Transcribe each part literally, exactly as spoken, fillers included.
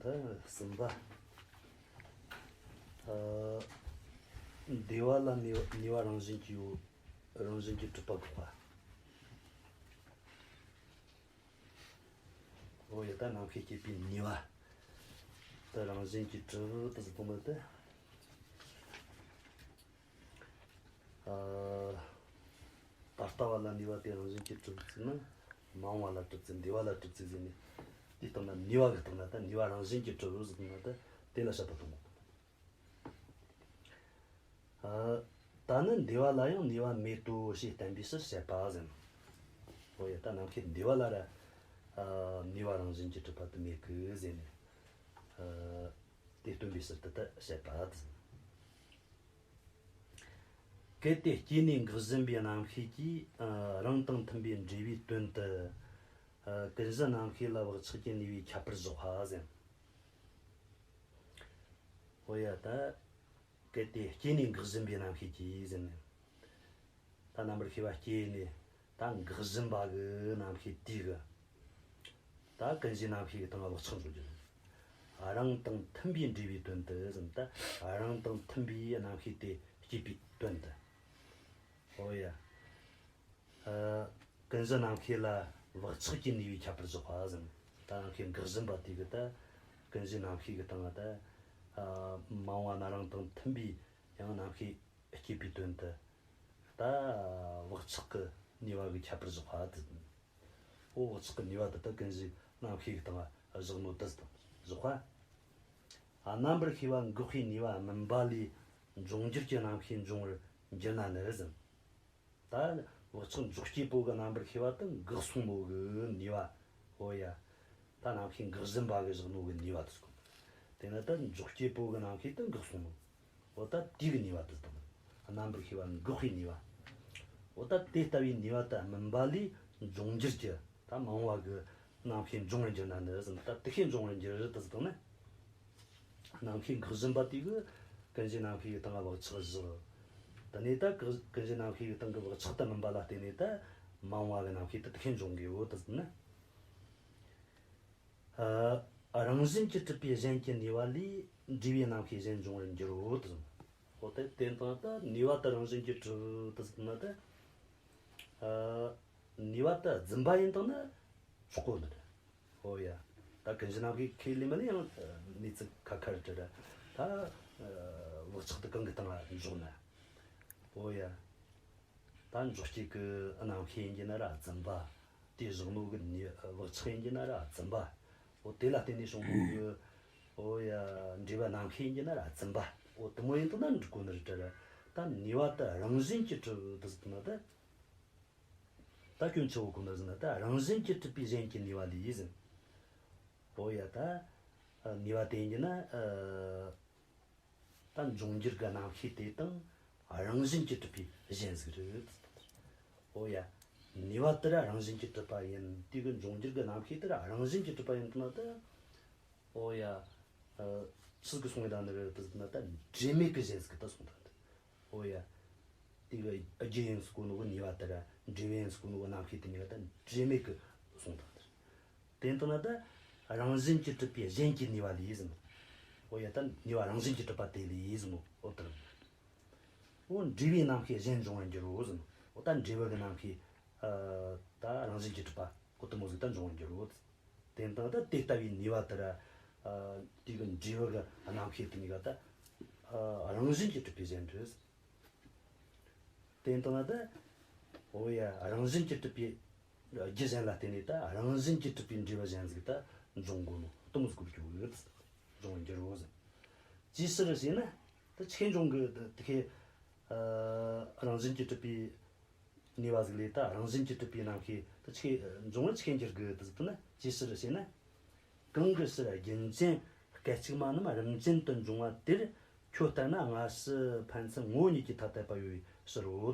ཨ། གསུམ་པ། ཨ། འདས་པ་ལ་ནུས་པ་ནུས་པ་རང་བཞིན་གྱིས་ཡོད། རང་བཞིན་གྱིས་གྲུབ་པ་འགོག་པ། འོ་ཡ། ད་རྣམ་ཤེས་སྐྱེད་པའི་ནུས་པ་དེ་རང་བཞིན་གྱིས་གྲུབ་དུ་ཟེར་གོ་ནོ་དེ། ཨ། ད་ལྟ་བ་ལ་ནུས་པ་དེ་རང་བཞིན་གྱིས་གྲུབ་ཟེར་ན། མ་འོངས་པ་ལ་གྲུབ་ཟེར། འདས་པ་ལ་གྲུབ་ཟེར་ཟེར་ནས། དེའི་སྟེང་ན་ནུས་པ་གི་སྟེང་ན་ད་ནུས་པ་རང་བཞིན་གྱིས་གྲུབ་ཟེར་ན་ད་དེ་ལ་བཤད་པ་དང་། ཨ། ད་ནི་འདས་པ་ལ་ཡང་ནུས་པ་མེད་དོ་ཞེས་བསྟན་པའི་ཕྱིར་བཤད་པ་ཟེར། འོ་ཡ། ད་རྣམ་ཤེས་འདས་པ་ལ་ར། ཨ། ནུས་པ་རང་བཞིན་གྱིས་གྲུབ་པ་དེ་མེད་གི་ཟེར་ནས། ཨ། དེ་སྟོན་པའི་ཕྱིར་དུ་ད་བཤད་པ་ཟེར། གལ་ཏེ་སྐྱེས་ནས་འགག་བཞིན་པའི་རྣམ་ཤེས་ཀྱིས། ཨ། རང་དང་མཐུན་པའི་འབྲས་བུའི་དོན་དུ། ཨ། ཀུན་གཞི་རྣམ་ཤེས་ལ་བག་ཆགས་ཀྱི་ནུས་པས་ཁྱད་པར་བཞག་པ་ཟེར། འོ་ཡ། ད་གལ་ཏེ་སྐྱེས་ནས་འགག་བཞིན་པའི་རྣམ་ཤེས་ཀྱིས་ཟེར་ནས། ད་རྣམ་པར་ཤེས་པ་སྐྱེས་ནས་ད་འགག་བཞིན་པ་གི་རྣམ་ཤེས་དེ་གིས། ད་ཀུན་གཞིའི་རྣམ་ཤེས་ཀྱི་སྟེང་ལ་བག་ཆགས་འཇོག་རྒྱུ། རང་དང་མཐུན་པའི་འབྲས་བུའི་དོན་དུ་ཟེར། ད་རང་དང་མཐུན་པའི་རྣམ་ཤེས་དེ་སྐྱེད་པའི་དོན་དུ། འོ་ཡ། ཨ། ཀུན་གཞི་རྣམ་ཤེས་ལ་བག་ཆགས་ཀྱི་ནུས་པས་ཁྱད་པར་བཞག་པ་ཟེར། ད་རྣམ་ཤེས་འགག་བཞིན་པ་དེ་གིས་ད་ཀུན་གཞིའི་རྣམ་ཤེས་ཀྱི་སྟེང་ང་ད། ཨ། མ་འོངས་པ་ན་རང་དང་མཐུན་པའི་ཡང་རྣམ་ཤེས་སྐྱེད་པའི་དོན་དུ། ད་བག་ཆགས་ཀྱི་ནུས་པ་གིས་ཁྱད་པར་བཞག་པ་དེ། འོ། བག་ཆགས་ཀྱི་ནུས་པ་དེ་ད་ཀུན་གཞིའི་རྣམ་ཤེས་ཀྱི་སྟེང་ང་བཞག་ནོ་དེ་དང་བཞག་པ། ཨ། རྣམ་པར་ཤེས་པ་འགག་པའི་ནུས་པ་སྨིན་པ་ལས་འབྱུང་འགྱུར་གྱི་རྣམ་ཤེས་འབྱུང་བར་འགྱུར་ན་ནི་ཟེར། ད་བག་ཆགས་འཇོག་བྱེད་པོ་གི་རྣམ་པར་ཤེས་པ་དེ་འགགས་སོང་ནོ་གི་ནུས་པ། འོ་ཡ། ད་རྣམ་ཤེས་འགག་བཞིན་པ་གིས་བཞག་ནོ་གི་ནུས་པ་དེ་སོང་། དེ་ན་ད་འཇོག་བྱེད་པོ་གི་རྣམ་ཤེས་དེ་འགགས་སོང་ནོ། འོ་ད་དེ་གི་ནུས་པ་དེ་དང་། རྣམ་པར་ཤེས་པ་འགག་པའི་ནུས་པ། འོ་ད་དེ་ལྟ་བུའི་ནུས་པ་དེ་སྨིན་པ་ལས་འབྱུང་འགྱུར་གྱི་ད་མ་འོངས་པ་གི་རྣམ་ཤེས་འབྱུང་བར་འགྱུར་ན་ནི་ཟེར། ད་དེ་ཤེས་འབྱུང་བར་འགྱུར་དེ་ཟེར་ན། རྣམ་ཤེས་འགག་བཞིན་པ་དེ་གིས་ཀུན་གཞི་རྣམ་ཤེས་ཀྱི་སྟེང་ང་བག་ཆགས་བཞག། དེ་ནས་ད་ཀུན་ཀུན་གཞི་རྣམ་ཤེས་ཀྱི་སྟེང་གི་བག་ཆགས་དེ་སྨིན་པ་ལ་བརྟེན་ནས་ད་མ་འོངས་པ་གི་རྣམ་ཤེས་དེ་དེ་ཤེས་འབྱུང་གི་ཡོད་དེ་ཟེར་ན། ཨ། རང་བཞིན་གྱིས་གྲུབ་པའི་གཞན་གྱི་ནུས་པ་ལས་འབྲས་བུའི་རྣམ་ཤེས་གཞན་འབྱུང་བར་འགྱུར་རོ་དེ་ཟེར། འོ་དེ་དེ་དང་ད་ནུས་པ་དེ་རང་བཞིན་གྱིས་གྲུབ་དེ་ཟེར་ན་ད། ཨ། ནུས་པ་དེ་རྫུན་པ་ཡིན་དང་ན་ཆོག་གོ་ནི་རེད། ཨོ་ཡ། ད་ཀུན་གཞི་རྣམ་ཤེས་ཁས་ལེན་མ་ནི་ཡང་གནས་ཚུལ་ཁ་ཁ་རེད་དྲ། ད་བག་ཆགས་དེ་གང་གི་སྟེང་ང་འཇོག་ན། ཨོ་ཡ། ད་འཇོག་བྱེད་ཀྱི་རྣམ་ཤེས་ཡིན་གྱི་ན་ར་རྫུན་པ། དེ་བཞག་ནོ་གི་ནི་བག་ཆགས་ཡིན་གྱི་ན་ར་རྫུན་པ། ཨོ་དེ་ལ་བརྟེན་ནས་བྱུང་ནོ་གི། ཨོ་ཡ། འབྲས་བུ་རྣམ་ཤེས་ཡིན་གྱི་ན་ར་རྫུན་པ། ཨོ་དེ་མོ་ཡིན་དུ་ན་འགྲིག་གོ་ནི་རེད་དྲ། ད་ནུས་པ་དེ་རང་བཞིན་གྱིས་གྲུབ་དུ་ཟེར་ན་ད། ད་སྐྱོན་ཆེ་བོ་གོ་ནི་ཟེར་ན་ད་རང་བཞིན་གྱིས་གྲུབ་པའི་གཞན་གྱི་ནུས་པ་ལས་ཟེར། ཨོ་ཡ། ད་ནུས་པ་དེ་ཡིན་གྱི་ན་ད་འབྱུང་འགྱུར་གྱི་རྣམ་ཤེས་དེ་དང་རང་བཞིན་གྱིས་གྲུབ་པའི་གཞན་ཟིག་རེད། ཨོ་ཡ། ནུས་པ་དེ་ར་རང་བཞིན་གྱིས་གྲུབ་པ་ཡིན། དེ་གི་འབྱུང་འགྱུར་གྱི་རྣམ་ཤེས་དེ་ར་རང་བཞིན་གྱིས་གྲུབ་པ་ཡིན་དུ་ན་ད། ཨོ་ཡ། ཨ། ཆི་ཟིག་གི་སོང་ཡོད་ད་ནི་རེད་དུ་ཟེར་ན་ད་འབྲེལ་མེད་ཀྱི་གཞན་ཟིག་གི་ད་སོང་ད་འདི། ཨོ་ཡ། དེ་གི་རྒྱུ་ཡིན་ཟེར་གོ་ནོ་གི་ནུས་པ་དེ་ར་འབྲས་བུ་ཡིན་ཟེར་གོ་ནོ་གི་རྣམ་ཤེས་དེ་གཉིས་ཀ་ད་འབྲེལ་མེད་ཀྱི་སོང་ད་འདི། དེ་ལྟ་ན་ད་རང་བཞིན་གྱིས་གྲུབ་པའི་གཞན་གྱི་ནུས་པ་ལས་ཟེར་ནོ། ཨོ་ཡ། ད་ནུས་པ་རང་བཞིན་གྱིས་གྲུབ་པ་དེ་ལས་ཟེར་ནོ། ཨོ་དེ་ར། ཨོ་འབྲས་བུའི་རྣམ་ཤེས་གཞན་འབྱུང་བར་འགྱུར་རོ་ཟེར་ནོ། ཨོ་ད་འབྲས་བུ་གི་རྣམ་ཤེས། ཨ། ད་རང་བཞིན་གྱིས་གྲུབ་པ་ཨོ་དེ་མོ་ཟིག་ད་འབྱུང་བར་འགྱུར་རོ། དེ་ལྟ་ད་དེ་ལྟ་བུའི་ནུས་པ་དེ་ར། ཨ། དེ་གི་འབྲས་བུ་གི་རྣམ་ཤེས་དེ་གཉིས་ཀ་ད། ཨ། རང་བཞིན་གྱིས་གྲུབ་པའི་གཞན་རེད། དེ་ལྟ་ན་ད། ཨོ་ཡ། རང་བཞིན་གྱིས་གྲུབ་པའི་རྒྱུ་གཞན་ལ་བརྟེན་ནས་ད་རང་བཞིན་གྱིས་གྲུབ་པའི་འབྲས་བུ་གཞན་ཟིག་ད་འབྱུང་དགོས་ནོ་དེ་མོ་ཟིག་གོ་རྒྱུ་གི། འབྱུང་བར་འགྱུར་རོ་ཟེར། ཅིའི་ཕྱིར་ཞེ་ན། ད་ཆི་འབྱུང་གི་དེ་ཁེ། ཨ། རང་བཞིན་གྱིས་གྲུབ་པའི་ནུས་པ་ཟིག་ལས་ད་རང་བཞིན་གྱིས་གྲུབ་པའི་རྣམ་ཤེས་དེ་ཆི་འབྱུང་བར་ཆི་འགྱུར་གི་དེ་ཟེར་ན། ཅིའི་ཕྱིར་ཞེ་ན། གང་གི་ཕྱིར་རྒྱུན་ཅན་སྐད་ཅིག་མ་རྣམས་རིམ་ཅན་དུ་འབྱུང་བ་དེར་ཁྱོད་ལྟར་ན་སྔ་ཕྱི་ཕན་ཚུན་ངོ་བོ་ཉིད་ཀྱིས་ཐ་དད་པ་ཡོད་པའི་ཕྱིར་རོ།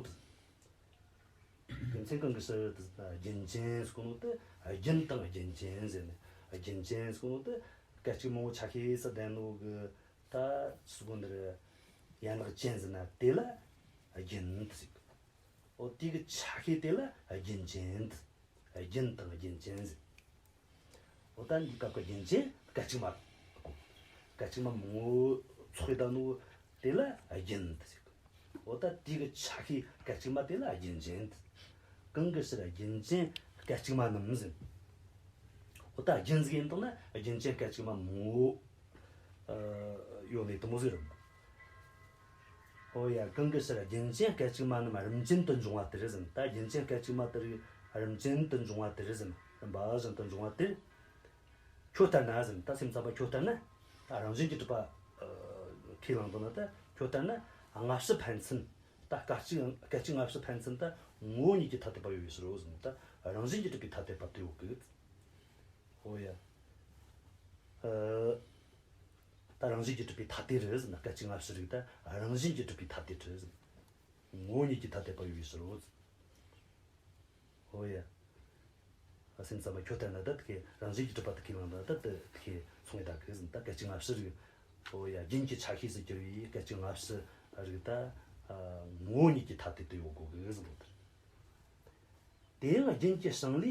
རྒྱུ་མཚན་གང་གི་ཕྱིར་དེ་ཟེར་ན་རྒྱུན་ཅན་ཟེར་གོ་ནོ་དེ་རྒྱུན་དང་རྒྱུན་ཅན་ཟེར་ནས། རྒྱུན་ཅན་ཟེར་གོ་ནོ་དེ་སྐད་ཅིག་མ་ངོ་ཆ་ཤས་སུ་ལྡན་ནོ་གི་ད་ཟེར་གོ་འདིར་ཡན་ལག་ཅན་ཟེར་ན་དེ་ལ་རྒྱུན་དུ་ཟེར། འོ་དེ་གི་ཆ་ཤས་དེ་ལ་རྒྱུན་ཅན་དུ། རྒྱུན་དང་རྒྱུན་ཅན་ཟེར། འོ་ད་འདི་སྐབས་ཀྱི་རྒྱུན་ཅན་སྐད་ཅིག་མ་གོ་ སྐད་ཅིག་མ་མང་བོ་ཚོགས་ཡོད་ནོ་དེ་ལ་རྒྱུན་དུ་ཟེར་གི། འོ་ད་དེ་གི་ཆ་ཤས་སྐད་ཅིག་མ་དེ་ལ་རྒྱུན་ཅན་དུ། གང་གི་ཕྱིར་རྒྱུན་ཅན་སྐད་ཅིག་མ་རྣམས་ཟེར། འོ་ད་རྒྱུན་ཟིག་ཡིན་དང་ན་རྒྱུན་ཅན་སྐད་ཅིག་མ་མང་བོ་ཨ་ཡོད་ནི་དེ་མོ་ཟིག་རེད། འོ་ཡ། གང་གི་ཕྱིར་རྒྱུན་ཅན་སྐད་ཅིག་མ་རྣམས་རིམ་ཅན་དུ་འབྱུང་བ་དེར་ཟེར། ད་རྒྱུན་ཅན་སྐད་ཅིག་མ་དེ་རིགས་རིམ་ཅན་དུ་འབྱུང་བ་དེར་ཟེར། རིམ་པ་བཞིན་དུ་འབྱུང་བ་དེར། ཁྱོད་ལྟར་ན་ཟེར། ད་སེམས་ཙམ་པ་ཁྱོད་ལྟར་ན། ད་རང་བཞིན་གྱིས་གྲུབ་པ་ཨ་ཁས་བླངས་དང་ན། ད་ཁྱོད་ལྟར་ན་སྔ་ཕྱི་ཕན་ཚུན། ད་སྐད་ཅིག་སྐད་ཅིག་སྔ་ཕྱི་ཕན་ཚུན་ད་ངོ་བོ་ཉིད་ཀྱིས་ཐ་དད་པ་ཡོད་པའི་ཕྱིར་རོ་ཟེར། ད་རང་བཞིན་གྱིས་གྲུབ་པའི་ཐ་དད་པ་དེ་ཡོད་གི། འོ་ཡ། ཨ་ད་རང་བཞིན་གྱིས་གྲུབ་པའི་ཐ་དད་རེད་ཟེར་ན། སྐད་ཅིག་སྔ་ཕྱི་རིགས་ད་རང་བཞིན་གྱིས་གྲུབ་པའི་ཐ་དད་རེད་ཟེར། ངོ་བོ་ཉིད་ཀྱིས་ཐ་དད་པ་ཡོད་པའི་ཕྱིར་རོ་ཟེར། འོ་ཡ། སེམས་ཙམ་པ་ཁྱོད་ལྟར་ན་ད་དེ་གི་རང་བཞིན་གྱིས་གྲུབ་པ་དེ་ཁས་བླངས་ན་ད་དེ་གི་མཚུངས་ཡོད་ད་གི་ཟེར། ད་སྐད་ཅིག་སྔ་ཕྱི་རིགས། འོ་ཡ། རྒྱུན་གྱི་ཆ་ཤས་སུ་གྱུར་པའི་སྐད་ཅིག་སྔ་ཕྱི་རིགས་ད་ཨ་ངོ་བོ་ཉིད་ཀྱིས་ཐ་དད་དུ་ཡོད་དགོས་གི་ཟེར་ནོ་དེ་རེད། དེ་ཡང་རྒྱུན་གྱི་བྱིངས་ལས།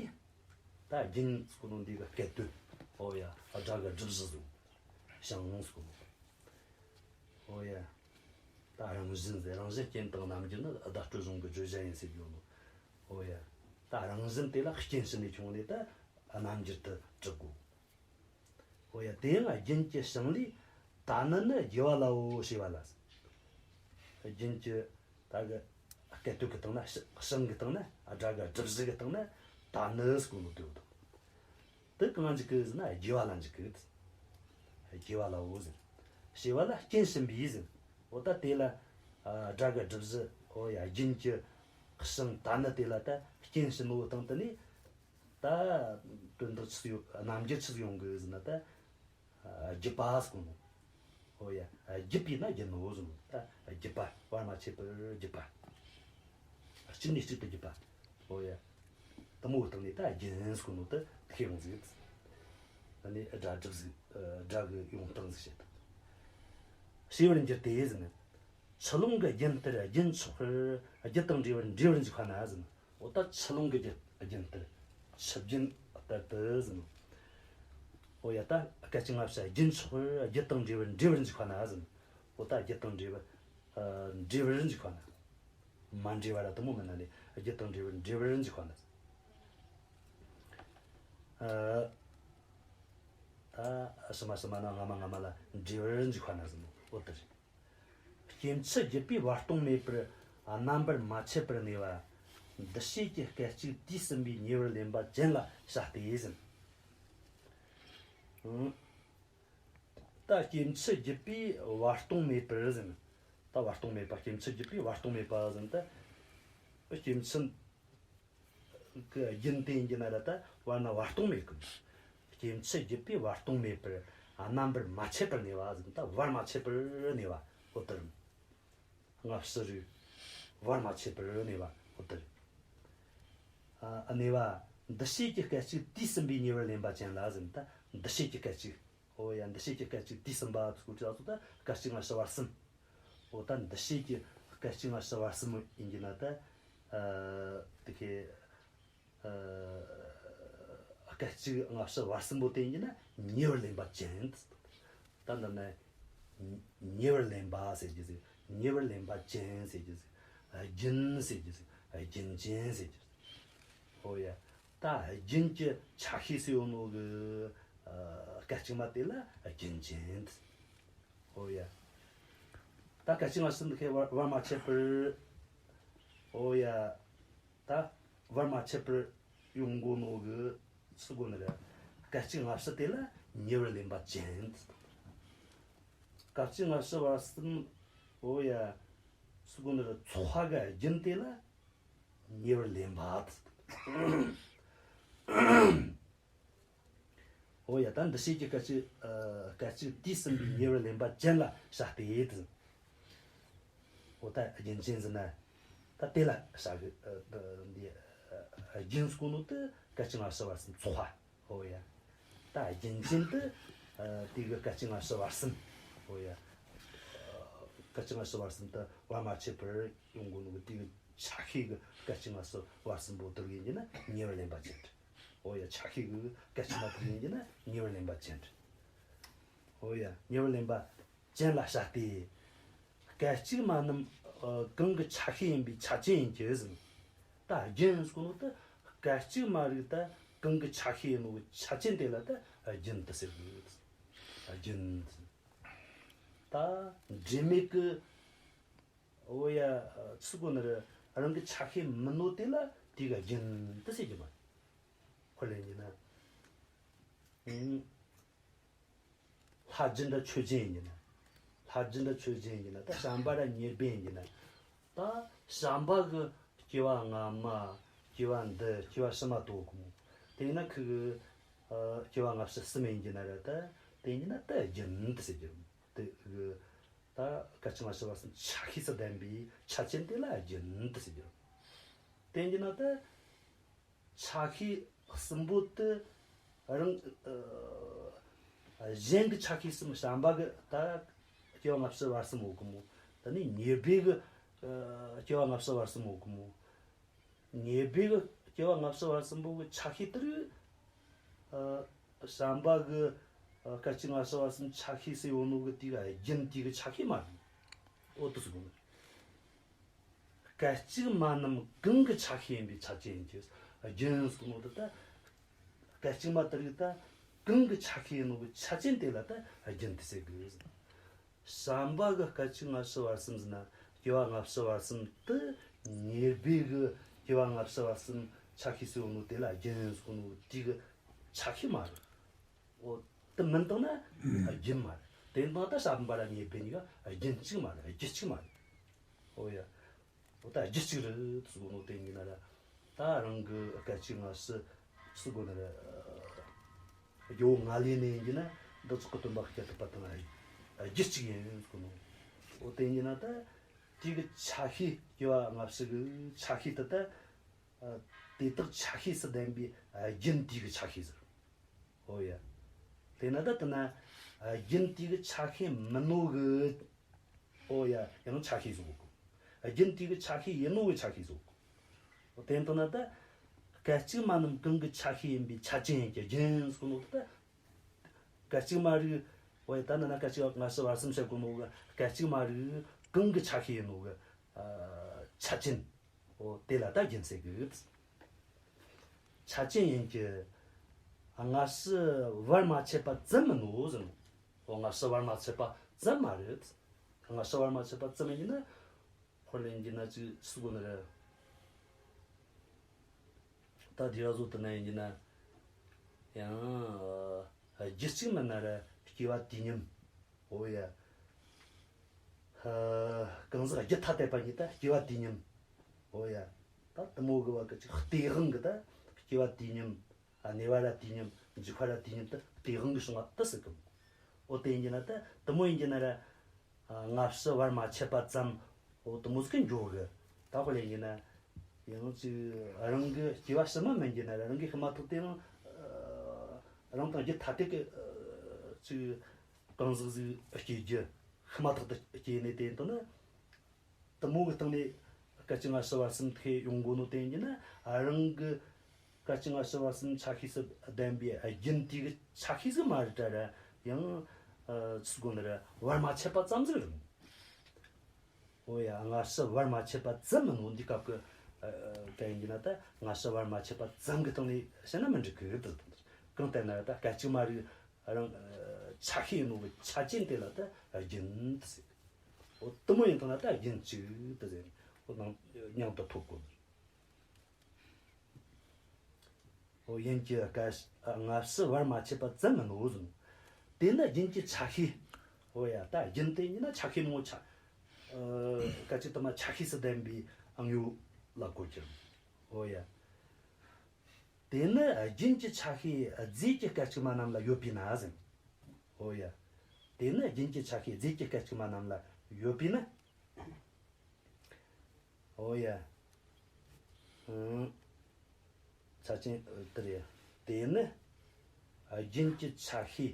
ད་རྒྱུན་ཟེར་གོ་ནོ་འདི་གི་སྐད་དོད། འོ་ཡ། སྒྲ་གི་སྒྲུབ་གཞི་ཟེར། བྱིངས་ཟེར་གོ་ནོ། འོ་ཡ། ད་རང་བཞིན་ཟེར། རང་བཞིན་རྐྱེན་དང་རྣམ་འགྱུར་ནི། བརྡ་སྤྲོད་གཞུང་གི་བརྗོད་བྱ་ཡིན་ཟེར་རྒྱུ་ནོ། འོ་ཡ། ད་རང་བཞིན་དེ་ལ་རྐྱེན་ཕྱི་ནས་བྱུང་ནས་ད་རྣམ་འགྱུར་དུ་གྲུབ་དགོས། འོ་ཡ། དེ་ཡང་རྒྱུན་གྱི་བྱིངས་ལས། ད་ནི་ནི་རྒྱས་པ་ལའོ། ཞེས་པ་ལ་ཟེར། རྒྱུན་གྱི་ད་གི་སྐད་དོད་ཀྱི་སྟེང་ན། བྱིངས་ཀྱི་སྟེང་ན། སྒྲ་གི་སྒྲུབ་གཞི་གི་སྟེང་ན། ད་ནི་ཟེར་གོ་ནོ་དེ་ཡོད་དོ། དེ་གང་འཇུག་གི་ཟེར་ན། རྒྱས་པ་ལ་འཇུག་གི། རྒྱས་པ་ལའོ་ཟེར། ཞེས་པ་ལ་རྐྱེན་ཕྱིན་པས་ཟེར། འོ་ད་དེ་ལ་ཨ་སྒྲ་གི་སྒྲུབ་གཞི། འོ་ཡ། རྒྱུན་གྱི་བྱིངས་ད་ནི་དེ་ལ་ད་རྐྱེན་ཕྱིན་ནོ་སྟེང་དེ་ནས། ད་དོན་དག་ཆི་ཟིག་ཡོང་། རྣམ་འགྱུར་ཆི་ཟིག་ཡོང་གི་ཟེར་ན། ད་ཨ་བརྒྱུད་པ་ཟེར་གོ་ནོ། འོ་ཡ། བརྒྱུད་པས་ན་རྒྱུན་ནོ་ཟེར་ནོ། ད་བརྒྱུད་པ། བར་མ་ཆད་པར་བརྒྱུད་པ། གཅིག་ནས་གཅིག་ཏུ་བརྒྱུད་པ། འོ་ཡ། དེ་མོའི་སྟེང་ནས་ད་རྒྱུན་ཟེར་གོ་ནོ་དེ་ཁས་བླངས་ཟིག། ཨ་ནི་སྒྲ་སྒྲུབ་གཞི། སྒྲ་གི་ཡོང་སྟངས་ཟིག་བཤད། ཞེས་པར་འགྱུར་ཏེ་ཟེར་ན། ཆུ་ཀླུང་གི་རྒྱུན་ལྟར་རྒྱུན་ཆགས་པར། རྒྱུ་དང་འབྲས་བུར་འབྲེལ་བར་འཇུག་པ་ན་ཟེར་ན། འོ་ད་ཆུ་ཀླུང་གི་རྒྱུན། རྒྱུན་ལྟར། ཆུ་རྒྱུན་ལྟར་དུ་ཟེར་ན། འོ་ཡ། ད་སྐད་ཅིག་སྔ་ཕྱི་རྒྱུན་ཆགས་པར། རྒྱུ་དང་འབྲས་བུར་འབྲེལ་བར་འཇུག་པ་ན་ཟེར་ན། འོ་ད་རྒྱུ་དང་འབྲས་བུ་ཨ་འབྲེལ་བར་འཇུག་པ་ན། མ་འབྲེལ་བ་ར་དེ་མོ་མིན་ན་ལས། རྒྱུ་དང་འབྲས་བུར་འབྲེལ་བར་འཇུག་པ་ན། ཨ་ད་ཕྱི་མ་ཕྱི་མ་ན་སྔ་མ་སྔ་མ་ལ་འབྲེལ་བར་འཇུག་པ་ན་ཟེར་ནོ། འོ་དེ་རེད། སྐྱེ་འཆི་བརྒྱུད་པས་བར་སྟོང་མེད་པར། རྣམ་པར་མ་ཆད་པར་གནས་པ། འདུ་བྱེད་ཀྱི་སྐད་ཅིག་དུས་གསུམ་པའི་ཉེ་བར་ལེན་པ་ཅན་ལ་བྱ་སྟེ་ཟེར། ཨང་། ད་སྐྱེ་འཆི་བརྒྱུད་པས་བར་སྟོང་མེད་པར་ཟེར། ད་བར་སྟོང་མེད་པ། སྐྱེ་འཆི་བརྒྱུད་པས་བར་སྟོང་མེད་པ་ཟེར། ད་སྐྱེ་འཆི་གི་རྒྱུན་དེ་ཡིན་གྱི་ན་ར་ད་བར་ན་བར་སྟོང་མེད་གི། སྐྱེ་འཆི་བརྒྱུད་པས་བར་སྟོང་མེད་པར། རྣམ་པར་མ་ཆད་པར་གནས་པ་ཟེར། ད་བར་མ་ཆད་པར་གནས་པ། འོ་དེ་རེད། སྔ་ཕྱི་རིགས་བར་མ་ཆད་པར་གནས་པ། འོ་དེ་རེད། ཨ་གནས་པ། འདུ་བྱེད་ཀྱི་སྐད་ཅིག་དུས་གསུམ་པའི་ཉེ་བར་ལེན་པ་ཅན་ལ་ཟེར། ད་འདུ་བྱེད་ཀྱི་སྐད་ཅིག། འོ་ཡ། འདུ་བྱེད་ཀྱི་སྐད་ཅིག་དུས་གསུམ་པ་ཚུགས་ཀྱི་ཚོ་ད་སྐད་ཅིག་སྔ་ཕྱི་བར་གསུམ། འོ་ད་འདུ་བྱེད་ཀྱི་སྐད་ཅིག་སྔ་ཕྱི་བར་གསུམ་ཡིན་གྱི་ན་ད། ཨ་དེ་ཁའི་ཨ་སྐད་ཅིག་སྔ་ཕྱི་བར་གསུམ་པོ་དེ་ཡིན་གྱི་ན་ཉེ་བར་ལེན་པ་ཅན། ད་འདི་ན་ཉེ་བར་ལེན་པ་ཟེར་རྒྱུ་ཟིག། ཉེ་བར་ལེན་པ་ཅན་ཟེར་རྒྱུ་ཟིག། རྒྱུན་ཟེར་རྒྱུ་ཟིག། རྒྱུན་ཅན་ཟེར་རྒྱུ་ཟིག། འོ་ཡ། ད་རྒྱུན་གྱི་ཆ་ཤས་སུ་ཡོད་ནོ་གི་ཨ་སྐད་ཅིག་མ་དེ་ལ་རྒྱུན་ཅན། འོ་ཡ། ད་སྐད་ཅིག་སྔ་ཕྱི་འདི་ཁའི་བར་བར་མ་ཆད་པར། འོ་ཡ། ད་བར་མ་ཆད་པར་ཡོང་གོ་ནོ་གི་ཚུལ་གོ་ནི་རེད། སྐད་ཅིག་སྔ་ཕྱི་དེ་ལ་ཉེ་བར་ལེན་པ་ཅན། སྐད་ཅིག་སྔ་ཕྱི་བར་གསུམ། འོ་ཡ། ཚུལ་གོ་ནི་རེད། ཚོགས་པ་གི་རྒྱུན་དེ་ལ་ཉེ་བར་ལེན་པ། འོ་ཡ། ད་འདུ་བྱེད་ཀྱི་སྐད་ཅིག་ཨ་སྐད་ཅིག་དུས་གསུམ་པའི་ཉེ་བར་ལེན་པ་ཅན་ལ་བྱ་སྟེ་ཟེར། འོ་ད་རྒྱུན་ཅན་ཟེར་ན། ད་དེ་ལ་བྱ་གི། ཨ་འདི་ཨ་རྒྱུན་ཟེར་གོ་ནོ་དེ་སྐད་ཅིག་སྔ་ཕྱི་བར་གསུམ་ཚོགས་པ། འོ་ཡ། ད་རྒྱུན་ཅན་དེ་ཨ་དེ་གི་སྐད་ཅིག་སྔ་ཕྱི་བར་གསུམ། འོ་ཡ། ཨ་སྐད་ཅིག་སྔ་ཕྱི་བར་གསུམ་དེ་བར་མ་ཆད་པར་ཡོང་གོ་ནོ་གི་དེ་གི་ཆ་ཤས་གི་སྐད་ཅིག་སྔ་ཕྱི་བར་གསུམ་པོ་དེ་ཡིན་གྱི་ན་ཉེ་བར་ལེན་པ་ཅན། འོ་ཡ། ཆ་ཤས་གི་སྐད་ཅིག་མ་དེ་ཡིན་གྱི་ན་ཉེ་བར་ལེན་པ་ཅན། འོ་ཡ། ཉེ་བར་ལེན་པ་ཅན་ལ་བྱ་སྟེ། སྐད་ཅིག་མ་རྣམས་ཨ་གང་གི་ཆ་ཤས་ཡིན་པའི་ཆ་ཅན་ཡིན་གྱི་ཟེར། ད་རྒྱུན་ཟེར་གོ་ནོ་དེ་སྐད་ཅིག་མ་རིགས་ད་གང་གི་ཆ་ཤས་ཡིན་ནོ་གི་ཆ་ཅན་དེ་ལ་ད་རྒྱུན་དུ་ཟེར་གི། རྒྱུན་དུ། ད་འབྲེལ་མེད་ཀྱི། འོ་ཡ། ཚིག་གོ་ནི་རེད། རང་གི་ཆ་ཤས་མིན་ནོ་དེ་ལ་དེ་ག་རྒྱུན་དུ་ཟེར་གྱི་མ་རེད། ཁོ་ལས་ཡིན་ན། ཨང་། ལྷ་རྒྱུད་འདྲ་ཆོས་ཅན་ཡིན་ན། ལྷ་རྒྱུད་འདྲ་ཆོས་ཅན་ཡིན་ན། ད་བྱམས་པ་ར་ཉེར་སྦས་ཡིན་ན། ད་བྱམས་པ་གི་སྐྱེ་བ་སྔ་མ། སྐྱེ་བ་འདི། སྐྱེ་བ་ཕྱི་མ་དོ་གི་མོ། དེ་ཡིན་ན་ཁུ་གི་ཨ་སྐྱེ་བ་སྔ་ཕྱི་གསུམ་ཡིན་གྱི་ན་ར། ད་དེ་ཡིན་ན་ད་རྒྱུན་དུ་ཟེར་གྱི་རེད། དེ་གི་ད་སྐད་ཅིག་སྔ་ཕྱི་བར་གསུམ་ཆ་ཤས་སུ་ལྡན་པའི་ཆ་ཅན་དེ་ལ་རྒྱུན་དུ་ཟེར་གྱི་རེད། དེ་ཡིན་གྱི་ན་ད། ཆ་ཤས་གསུམ་པོ་དེ་རང་ཨ་གཞན་གྱི་ཆ་ཤས་གསུམ། བྱམས་པ་གི་ད་སྐྱེ་བ་སྔ་ཕྱི་བར་གསུམ་ཡོད་གི་མོ། ད་ནི་ཉེར་སྦས་གི་ཨ་སྐྱེ་བ་སྔ་ཕྱི་བར་གསུམ་ཡོད་གི་མོ། ཉེར་སྦས་གི་སྐྱེ་བ་སྔ་ཕྱི་བར་གསུམ་པོ་གི་ཆ་ཤས་དེ་རིགས་ཨ་བྱམས་པ་གི་ཨ་སྐད་ཅིག་སྔ་ཕྱི་བར་གསུམ་ཆ་ཤས་སུ་ཡོད་ནོ་གི་དེ་ག་རྒྱུན་དེ་གི་ཆ་ཤས་མ་རེད། འོ་དེ་ཟེར་གོ་ནི། སྐད་ཅིག་མ་རྣམས་གང་གི་ཆ་ཤས་ཡིན་པའི་ཆ་ཅན་ཡིན་གྱི། རྒྱུན་ཟེར་ནོ་དེ་ད། སྐད་ཅིག་མ་དེ་རིགས་ད་གང་གི་ཆ་ཤས་ཡིན་ནོ་གི་ཆ་ཅན་དེ་ལ་ད་རྒྱུན་དུ་ཟེར་གི། བྱམས་པ་གི་སྐད་ཅིག་སྔ་ཕྱི་བར་གསུམ་ཟེར་ན། སྐྱེ་བ་སྔ་ཕྱི་བར་གསུམ་དེ་ཉེར་སྦས་གི་སྐྱེ་བ་སྔ་ཕྱི་བར་གསུམ་ཆ་ཤས་སུ་ཡོད་ནོ་དེ་ལ་རྒྱུན་ཟེར་ནོ་དེ་གི་ཆ་ཤས་མ་རེད། འོ། དེ་མིན་བཏང་ན་རྒྱུན་མ་རེད། དེ་བཏང་ན་ད་བྱམས་པ་ར་ཉེར་སྦས་གཉིས་ཀ་རྒྱུན་གཅིག་མ་རེད། རྒྱུད་གཅིག་མ་རེད། འོ་ཡ། འོ་ད་རྒྱུད་གཅིག་རེད་ཟེར་གོ་ནོ་དེ་ཡིན་ན་ར། ད་རང་གི་སྐད་ཅིག་སྔ་ཕྱི་ཟེར་གོ་ནི་ར། རྒྱལ་པོ་ང་ལས་ནས་ཡིན་གྱི་ན་འདི་ཚོགས་ཀྱི་སྟོན་པ་སྐད་དག་པ་དང་རྒྱུད་གཅིག་ཡིན་ཟེར་གོ་ནོ། འོ་དེ་ཡིན་ན་ད་དེ་གི་ཆ་ཤས། སྐྱེ་བ་སྔ་ཕྱི་གི་ཆ་ཤས་དེ་ད། ཨ་དེ་དག་ཆ་ཤས་སུ་ལྡན་པའི་ཨ་རྒྱུན་དེ་གི་ཆ་ཤས་ཟེར། འོ་ཡ། དེ་ན་ད་དེ་ན་ཨ་རྒྱུན་དེ་གི་ཆ་ཤས་མིན་ནོ་གི། འོ་ཡ། ཡང་ཆ་ཤས་ཟེར་གོ། ཨ་རྒྱུན་དེ་གི་ཆ་ཤས་ཡིན་ནོ་གི་ཆ་ཤས་ཟེར་གོ། འོ་དེ་ལྟ་ན་ད་སྐད་ཅིག་མ་རྣམས་གང་གི་ཆ་ཤས་ཡིན་པའི་ཆ་ཅན་ཡིན་གྱི། རྒྱུན་ཟེར་གོ་ནོ་ད། སྐད་ཅིག་མ་རིགས། འོ་ཡ། ད་ནི་ན་སྐད་ཅིག་སྔ་ཕྱི་བར་གསུམ་བཤད་གོ་ནོ་གི་སྐད་ཅིག་མ་རིགས་གང་གི་ཆ་ཤས་ཡིན་ནོ་གི་ཨ་ཆ་ཅན། འོ་དེ་ལ་ད་རྒྱུན་ཟེར་གི། ཆ་ཅན་ཡིན་གྱི། སྔ་ཕྱི་བར་མ་ཆད་པ་ཙམ་མིན་ནོ་ཟེར་ནོ། འོ་སྔ་ཕྱི་བར་མ་ཆད་པ་ཙམ་མ་རེད། སྔ་ཕྱི་བར་མ་ཆད་པ་ཙམ་ཡིན་ན། ཁོ་ལ་ཡིན་གྱི་ན་ཅིག་ཟེར་གོ་ནི་རེད། ད་དེ་ར་བཟོ་དུ་ན་ཡིན་གྱི་ན། ཡང་རྒྱུད་གཅིག་མིན་ན་ར་སྐྱེ་བ་དུས་མཉམ། འོ་ཡ། ཧ། གང་ཟག་རྒྱུད་ཐ་དད་པ་གཉིས་ད་སྐྱེ་བ་དུས་མཉམ། འོ་ཡ། ད་དེ་མོ་གི་བ་གི་ཅིག་སྟེས་དབང་གི་ད་སྐྱེ་བ་དུས་མཉམ། ཨ་གནས་པ་ར་དུས་མཉམ། འཇིག་པ་ར་དུས་མཉམ་ད་སྟེས་དབང་གི་བྱུང་བ་དེ་ཟེར་གི། འོ་དེ་ཡིན་གྱི་ན་ད་དེ་མོ་ཡིན་གྱི་ན་ར། ཨ་སྔ་ཕྱི་བར་མ་ཆད་པ་ཙམ། འོ་དེ་མོ་ཟིག་གི་འགྱོ་གི། ད་དཔེ་ལེན་གྱི་ན། ཡང་ཅིག་རང་གི་སྐྱེ་བ་ཕྱི་མ་མིན་གྱི་ན་ར། རང་གི་ཤི་མ་ཐག་དེ་རང་། ཨ་རང་དང་རྒྱུད་ཐ་དད་ཀྱི་ཨ་ཅིག་གང་ཟག་ཟིག་སྐྱེ་རྒྱུ། ཤི་མ་ཐག་ཏུ་སྐྱེ་ནས་དེ་ཡིན་དུས་ན། དེ་མོ་གི་སྟེང་ནས་སྐད་ཅིག་སྔ་ཕྱི་བར་གསུམ་ཐེ་ཡོང་གོ་ནོ་དེ་ཡིན་གྱི་ན། ཨ་རང་གི་སྐད་ཅིག་སྔ་ཕྱི་བར་གསུམ་ཆ་ཤས་སུ་ལྡན་པའི་རྒྱུན་དེ་གི་ཆ་ཤས་ཟིག་མ་རེད་དྲ་ར། ཡང་ཨ་ཟེར་གོ་ནི་ར་བར་མ་ཆད་པ་ཙམ་ཟིག་རེད། འོ་ཡ། སྔ་ཕྱི་བར་མ་ཆད་པ་ཙམ་མིན་ནོ། འདི་སྐབས་ཀྱི་ཨ་ཨ་སྐད་ཡིན་གྱི་ན་ད་སྔ་ཕྱི་བར་མ་ཆད་པ་ཙམ་གི་སྟེང་ནས་བཤད་ན་མི་འགྲིག་གི་འདུག། གང་ལྟར་ན་ད་སྐད་ཅིག་མ་རིགས་རང་ཨ་ཆ་ཤས་ཡིན་ནོ་གི་ཆ་ཅན་དེ་ལ་ད་རྒྱུན་དུ་ཟེར། འོ་དེ་མོ་ཡིན་དང་ན་ད་རྒྱུན་གཅིག་ཏུ་ཟེར། འོ་ནང་མཉམ་དུ་ཐོབ་དགོས། འོ་ཡིན་གྱི་སྐད་སྔ་ཕྱི་བར་མ་ཆད་པ་ཙམ་མིན་ནོ་ཟེར། དེ་ནི་རྒྱུན་གྱི་ཆ་ཤས། འོ་ཡ། ད་རྒྱུན་དེ་ཡིན་ན་ཆ་ཤས་མང་པོ་ཆ། ཨ་སྐད་ཅིག་དུ་མ་ཆ་ཤས་སུ་ལྡན་པའི་ཨང་ཡོད་ལ་གོ་གྱུར། འོ་ཡ། དེ་ནི་རྒྱུན་གྱི་ཆ་ཤས་རྫས་ཀྱི་སྐད་ཅིག་མ་རྣམས་ལ་ཡོད་པས་ན་ཟེར། འོ་ཡ། དེ་ནི་རྒྱུན་གྱི་ཆ་ཤས་རྫས་ཀྱི་སྐད་ཅིག་མ་རྣམས་ལ་ཡོད་པས་ན། འོ་ཡ། ཨང་། ཆ་ཅན་དེ་རེད། དེ་ནི་རྒྱུན་གྱི་ཆ་ཤས།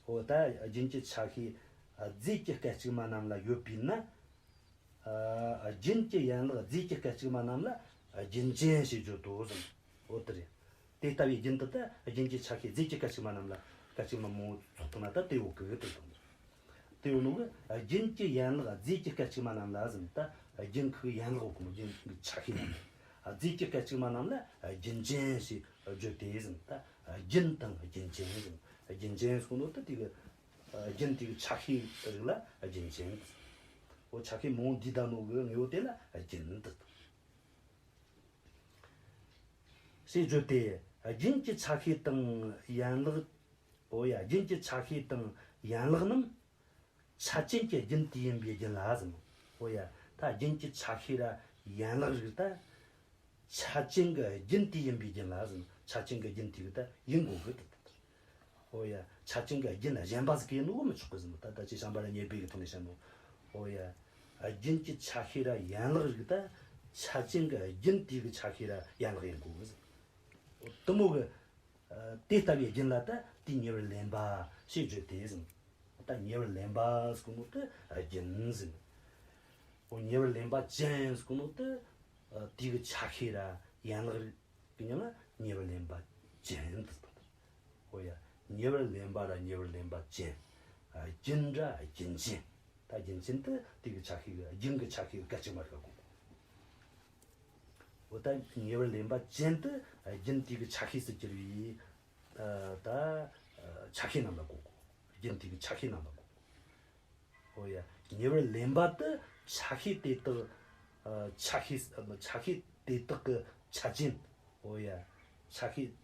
འོ་ད་རྒྱུན་གྱི་ཆ་ཤས་རྫས་ཀྱི་སྐད་ཅིག་མ་རྣམས་ལ་ཡོད་པས་ན། ཨ་རྒྱུན་གྱི་ཡན་ལག་རྫས་ཀྱི་སྐད་ཅིག་མ་རྣམས་ལ་རྒྱུན་ཅན་ཞེས་བརྗོད་དོ་ཟེར། འོ་དེ་རེད། དེ་ལྟ་བུའི་རྒྱུན་དུ་ད་རྒྱུན་གྱི་ཆ་ཤས་རྫས་ཀྱི་སྐད་ཅིག་མ་རྣམས་ལ་ སྐད་ཅིག་མ་མང་བོ་ཚོགས་བཏང་ན་ད་དེ་ཡོད་གི་དེ་དང་། དེ་ཡོད་ནོ་གི་རྒྱུན་གྱི་ཡན་ལག་རྫས་ཀྱི་སྐད་ཅིག་མ་རྣམས་ལ་ཟེར་ན། ད་རྒྱུན་གི་ཡན་ལག་ཡོད་གི་མོ། རྒྱུན་གྱི་ཆ་ཤས་རྣམས་ལ། རྫས་ཀྱི་སྐད་ཅིག་མ་རྣམས་ལ་རྒྱུན་ཅན་ཞེས་བརྗོད་དེ་ཟེར་ན། ད་རྒྱུན་དང་རྒྱུན་ཅན་ཟེར་ན། རྒྱུན་ཅན་ཟེར་ནོ་ད་དེ་གི་རྒྱུན་དེ་གི་ཆ་ཤས་རིགས་ལ་རྒྱུན་ཅན། འོ་ཆ་ཤས་མང་བོ་འདུས་བསྡད་ནོ་གི་དངོས་པོ་དེ་ལ་རྒྱུན་དུ། ཞེས་བརྗོད་དེ། རྒྱུན་གྱི་ཆ་ཤས་དང་ཡན་ལག་འོ་ཡ། རྒྱུན་གྱི་ཆ་ཤས་དང་ཡན་ལག་རྣམས་ཆ་ཅན་གྱི་རྒྱུན་དེ་ཡིན་པའི་རྒྱུན་ལ་ཟེར་ནོ། འོ་ཡ། ད་རྒྱུན་གྱི་ཆ་ཤས་ར་ཡན་ལག་རིགས་ད་ཆ་ཅན་གྱི་རྒྱུན་དེ་ཡིན་པའི་རྒྱུན་ལ་ཟེར་ནོ། ཆ་ཅན་གྱི་རྒྱུན་དེ་གི་ད་ཡིན་དགོས་གི་ད། འོ་ཡ། ཆ་ཅན་གྱི་རྒྱུན་གཞན་པ་ཟིག་གི་ཡིན་ནོ་མི་ཆོག་གི་ཟེར་ནོ། ད་ད་ཅི་བྱམས་པ་ར་ཉེར་སྦས་གི་ཐོག་ནས་བཤད་ནོ། འོ་ཡ། རྒྱུན་གྱི་ཆ་ཤས་ར་ཡན་ལག་རིགས་ད་ཆ་ཅན་གྱི་རྒྱུན་དེ་གི་ཆ་ཤས་ར་ཡན་ལག་ཡིན་དགོས་གི་ཟེར། འོ་དེ་མོ་གི། ཨ། དེ་ལྟ་བུའི་རྒྱུན་ལ་ད་དེ་ཉེ་བར་ལེན་པ་ཞེས་བརྗོད་དེ་ཟེར། ད་ཉེ་བར་ལེན་པ་ཟེར་གོ་ནོ་དེ་རྒྱུན་ཟེར། འོ་ཉེ་བར་ལེན་པ་ཅན་ཟེར་གོ་ནོ་དེ། ཨ། དེ་གི་ཆ་ཤས་ར་ཡན་ལག་རིགས་ཀྱི་མིང་ལ་ཉེ་བར་ལེན་པ་ཅན་དུ་ཟེར། འོ་ཡ། ཉེ་བར་ལེན་པ་ར་ཉེ་བར་ལེན་པ་ཅན། ཨ། རྒྱུན་ར་རྒྱུན་ཅན། ད་རྒྱུན་ཅན་དེ་དེ་གི་ཆ་ཤས་གི། རྒྱུན་གྱི་ཆ་ཤས་གི་སྐད་ཅིག་མ་རིགས་གོ། འོ་ད་ཉེ་བར་ལེན་པ་ཅན་དེ་རྒྱུན་དེ་གི་ཆ་ཤས་སུ་གྱུར་པའི། ཨ། ད་ཆ་ཤས་རྣམས་ལ་གོ་དགོས། རྒྱུན་དེ་གི་ཆ་ཤས་རྣམས་ལ་གོ་དགོས། འོ་ཡ། ཉེ་བར་ལེན་པ་དེ་ཆ་ཤས་དེ་དག་ཨ། ཆ་ཤས། ཆ་ཤས་དེ་དག་གི་ཆ་ཅན། འོ་ཡ། ཆ་ཤས་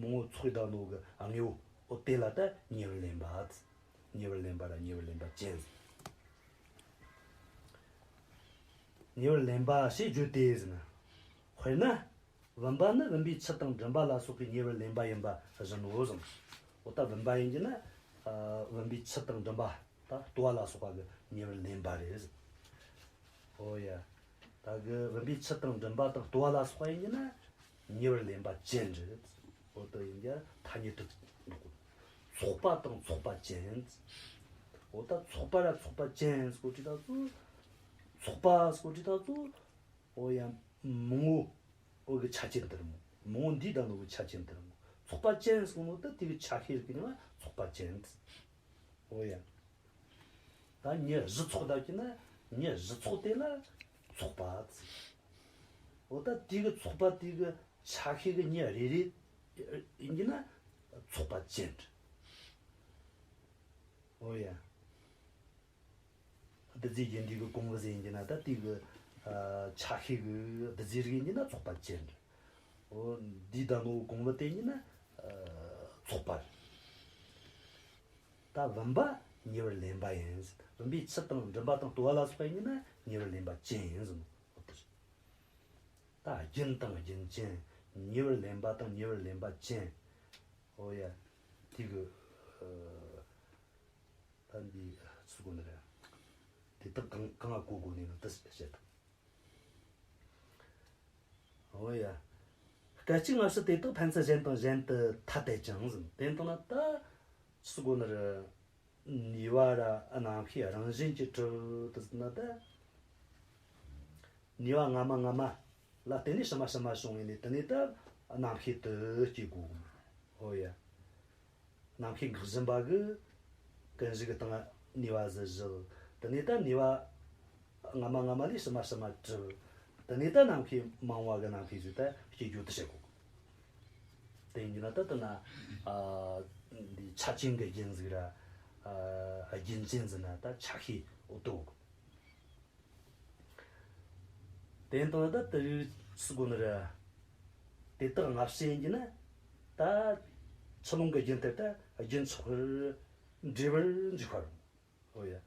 མང་བོ་ཚོགས་བསྡད་ནོ་གི་དངོས་པོ། འོ་དེ་ལ་ད་ཉེ་བར་ལེན་པ། ཉེ་བར་ལེན་པ་ར་ཉེ་བར་ལེན་པ་ཅན། ཉེ་བར་ལེན་པ་ཞེས་བརྗོད་དེ་ཟེར་ན། དཔེར་ན། བུམ་པ་ནི་བུམ་པའི་མཆུ་དང་མགྲིན་པ་ལ་སོགས་པའི་ཉེ་བར་ལེན་པ་ཡིན་པ་བཞིན་ནོ་གསུངས། འོ་ད་བུམ་པ་ཡིན་གྱི་ན། ཨ། བུམ་པའི་མཆུ་དང་མགྲིན་པ་དང་ལྟོ་བ་ལ་སོགས་པ་གི་ཉེ་བར་ལེན་པ་རེད། འོ་ཡ། ད་གི་བུམ་པའི་མཆུ་དང་མགྲིན་པ་དང་ལྟོ་བ་ལ་སོགས་པ་ཡིན་གྱི་ན་ཉེ་བར་ལེན་པ་ཅན་རེད། འོ་ད་ཡིན་གྱི་ཐ་སྙད་དུ་འདོགས། ཚོགས་པ་དང་ཚོགས་པ་ཅན། འོ་ད་ཚོགས་པ་ར་ཚོགས་པ་ཅན་ཟེར་གོ་དུས་ད་ཚོ། ཚོགས་པ་ཟེར་གོ་དུས་ད་ཚོ། འོ་ཡ། མང་བོ། འོ་གི་ཆ་ཅན་དེ་རེད་མོ། མང་བོ་འདུས་བསྡད་ནོ་གི་ཆ་ཅན་དེ་རེད་མོ། ཚོགས་པ་ཅན་ཟེར་གོ་ནོ་ད་དེ་གི་ཆ་ཤས་རིགས་ཀྱི་མིང་ལ་ཚོགས་པ་ཅན། འོ་ཡ། ད་མྱི་བཞི་ཚོགས་བསྡད་ཀྱི་ན་མྱི་བཞི་ཚོགས་དེ་ལ་ཚོགས་པ་ཟེར། འོ་ད་དེ་གི་ཚོགས་པ་དེ་གི་ཆ་ཤས་གི་མྱི་རེ་རེ་ཡིན་གྱི་ན་ཚོགས་པ་ཅན། འོ་ཡ། བདུད་རྩིའི་རྒྱན་དེ་གི་གོང་བུ་ཟེར་ཡིན་གྱི་ན་ད་དེ་གི། ཨ། ཆ་ཤས་གི་བདུད་རྩིའི་རིགས་ཡིན་གྱི་ན་ཚོགས་པ་ཅན། འོ་འདུས་བསྡད་ནོ་གོང་བུ་དེ་ཡིན་ན། ཨ། ཚོགས་པ་རེད། ད་བུམ་པ་ཉེ་བར་ལེན་པ་ཡིན། བུམ་པའི་མཆུ་དང་མགྲིན་པ་དང་ལྟོ་བ་ལ་སོགས་པ་ཡིན་གྱི་ན་ཉེ་བར་ལེན་པ་ཅན་ཡིན་ཟེར་ནོ། འོ་དེ་རེད། ད་རྒྱུན་དང་རྒྱུན་ཅན། ཉེ་བར་ལེན་པ་དང་ཉེ་བར་ལེན་པ་ཅན། འོ་ཡ། དེ་གི། ཨ། ད་འདི་ཚུལ་གོ་ནི་རེད། དེ་དག་གང་གང་ང་གོ་དགོས་ནི་ནི་དེ་བཤད་དང་། འོ་ཡ། སྐད་ཅིག་སྔ་ཕྱི་དེ་དག་ཕན་ཚུན་གཞན་དང་གཞན་དུ་ཐ་དད་ཅིང་ཟེར། དེ་ལྟ་ན་ད་ཚུལ་གོ་ནི་རེད། ནུས་པ་ར་རྣམ་ཤེས་རང་བཞིན་གྱིས་གྲུབ་དུ་ཟེར་ན་ད། ནུས་པ་སྔ་མ་སྔ་མ་ལ་བརྟེན་ནས་ཕྱི་མ་ཕྱི་མ་བྱུང་བས་ནས་དེ་ནས་ད་རྣམ་ཤེས་དེ་སྐྱེ་དགོས། འོ་ཡ། རྣམ་ཤེས་འགག་བཞིན་པ་གི་ཀུན་གཞི་གི་སྟེང་ནུས་པ་ཟིག་བཞག་དེ་ནས་ད་ནུས་པ་སྔ་མ་སྔ་མ་ལས་ཕྱི་མ་ཕྱི་མ་གྲུབ། དེ་ནས་ད་རྣམ་ཤེས་མང་བ་གི་རྣམ་ཤེས་ཟིག་ད་སྐྱེ་རྒྱུ་དེ་བྱེད་དགོས། དེ་ཡིན་ན་ད་ལྟ་ན། ཨ། འདི་ཆ་ཅན་གི་རྒྱུན་ཟིག་ར། ཨ། རྒྱུན་ཅན་ཟེར་ན་ད་ཆ་ཤས་འོ་དོ། དེ་ཡིན་དང་ད་དེ་རིགས་སུ་གོ་ནི་ར། དེ་དག་སྔ་ཕྱི་ཡིན་གྱི་ན། ད་ཆུ་ཀླུང་གི་རྒྱུན་དེ་ད་རྒྱུན་ཆགས་པར་འབྲས་བུར་འཇུག་པ་རུང་། འོ་ཡ།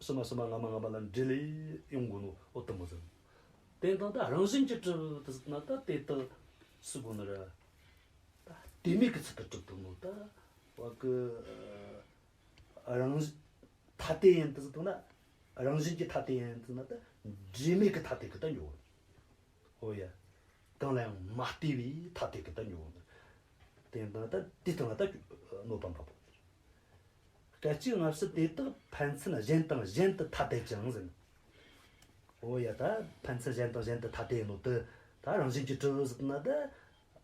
ཕྱི་མ་ཕྱི་མ་སྔ་མ་སྔ་མ་ལ་འབྲེལ་ལས་ཡོང་དགོས་ནོ་འོ་དེ་མོ་ཟིག་དེ་དང་ད་རང་བཞིན་གྱིས་གྲུབ་དུ་ཟེར་ན་ད་དེ་དག་སུ་གོ་ནི་ར། ད་ལྟོས་མེད་ཀྱི་ཚུལ་དུ་གྲུབ་དུ་ནོ་ད། བ་གི། རང་བཞིན་ཐ་དད་ཡིན་དུ་ཟེར་ན། རང་བཞིན་གྱིས་ཐ་དད་ཡིན་དུ་ན་ད་འབྲེལ་མེད་ཀྱི་ཐ་དད་ཀྱི་ད་འགྱོ། འོ་ཡ། གང་ལ་ཡང་མ་ལྟོས་པའི་ཐ་དད་ཀྱི་ད་འགྱོ། དེ་ཡིན་ད་ད་དེ་དང་ད་གནོད་པ་འབབ། སྐད་ཅིག་སྔ་ཕྱི་དེ་དག་ཕན་ཚུན་གཞན་དང་གཞན་དུ་ཐ་དད་ཅིང་ཟེར། འོ་ཡ། ད་ཕན་ཚུན་གཞན་དང་གཞན་དུ་ཐ་དད་ཡིན་ནོ་དེ་ད་རང་བཞིན་གྱིས་གྲུབ་ཟེར་ན་ད།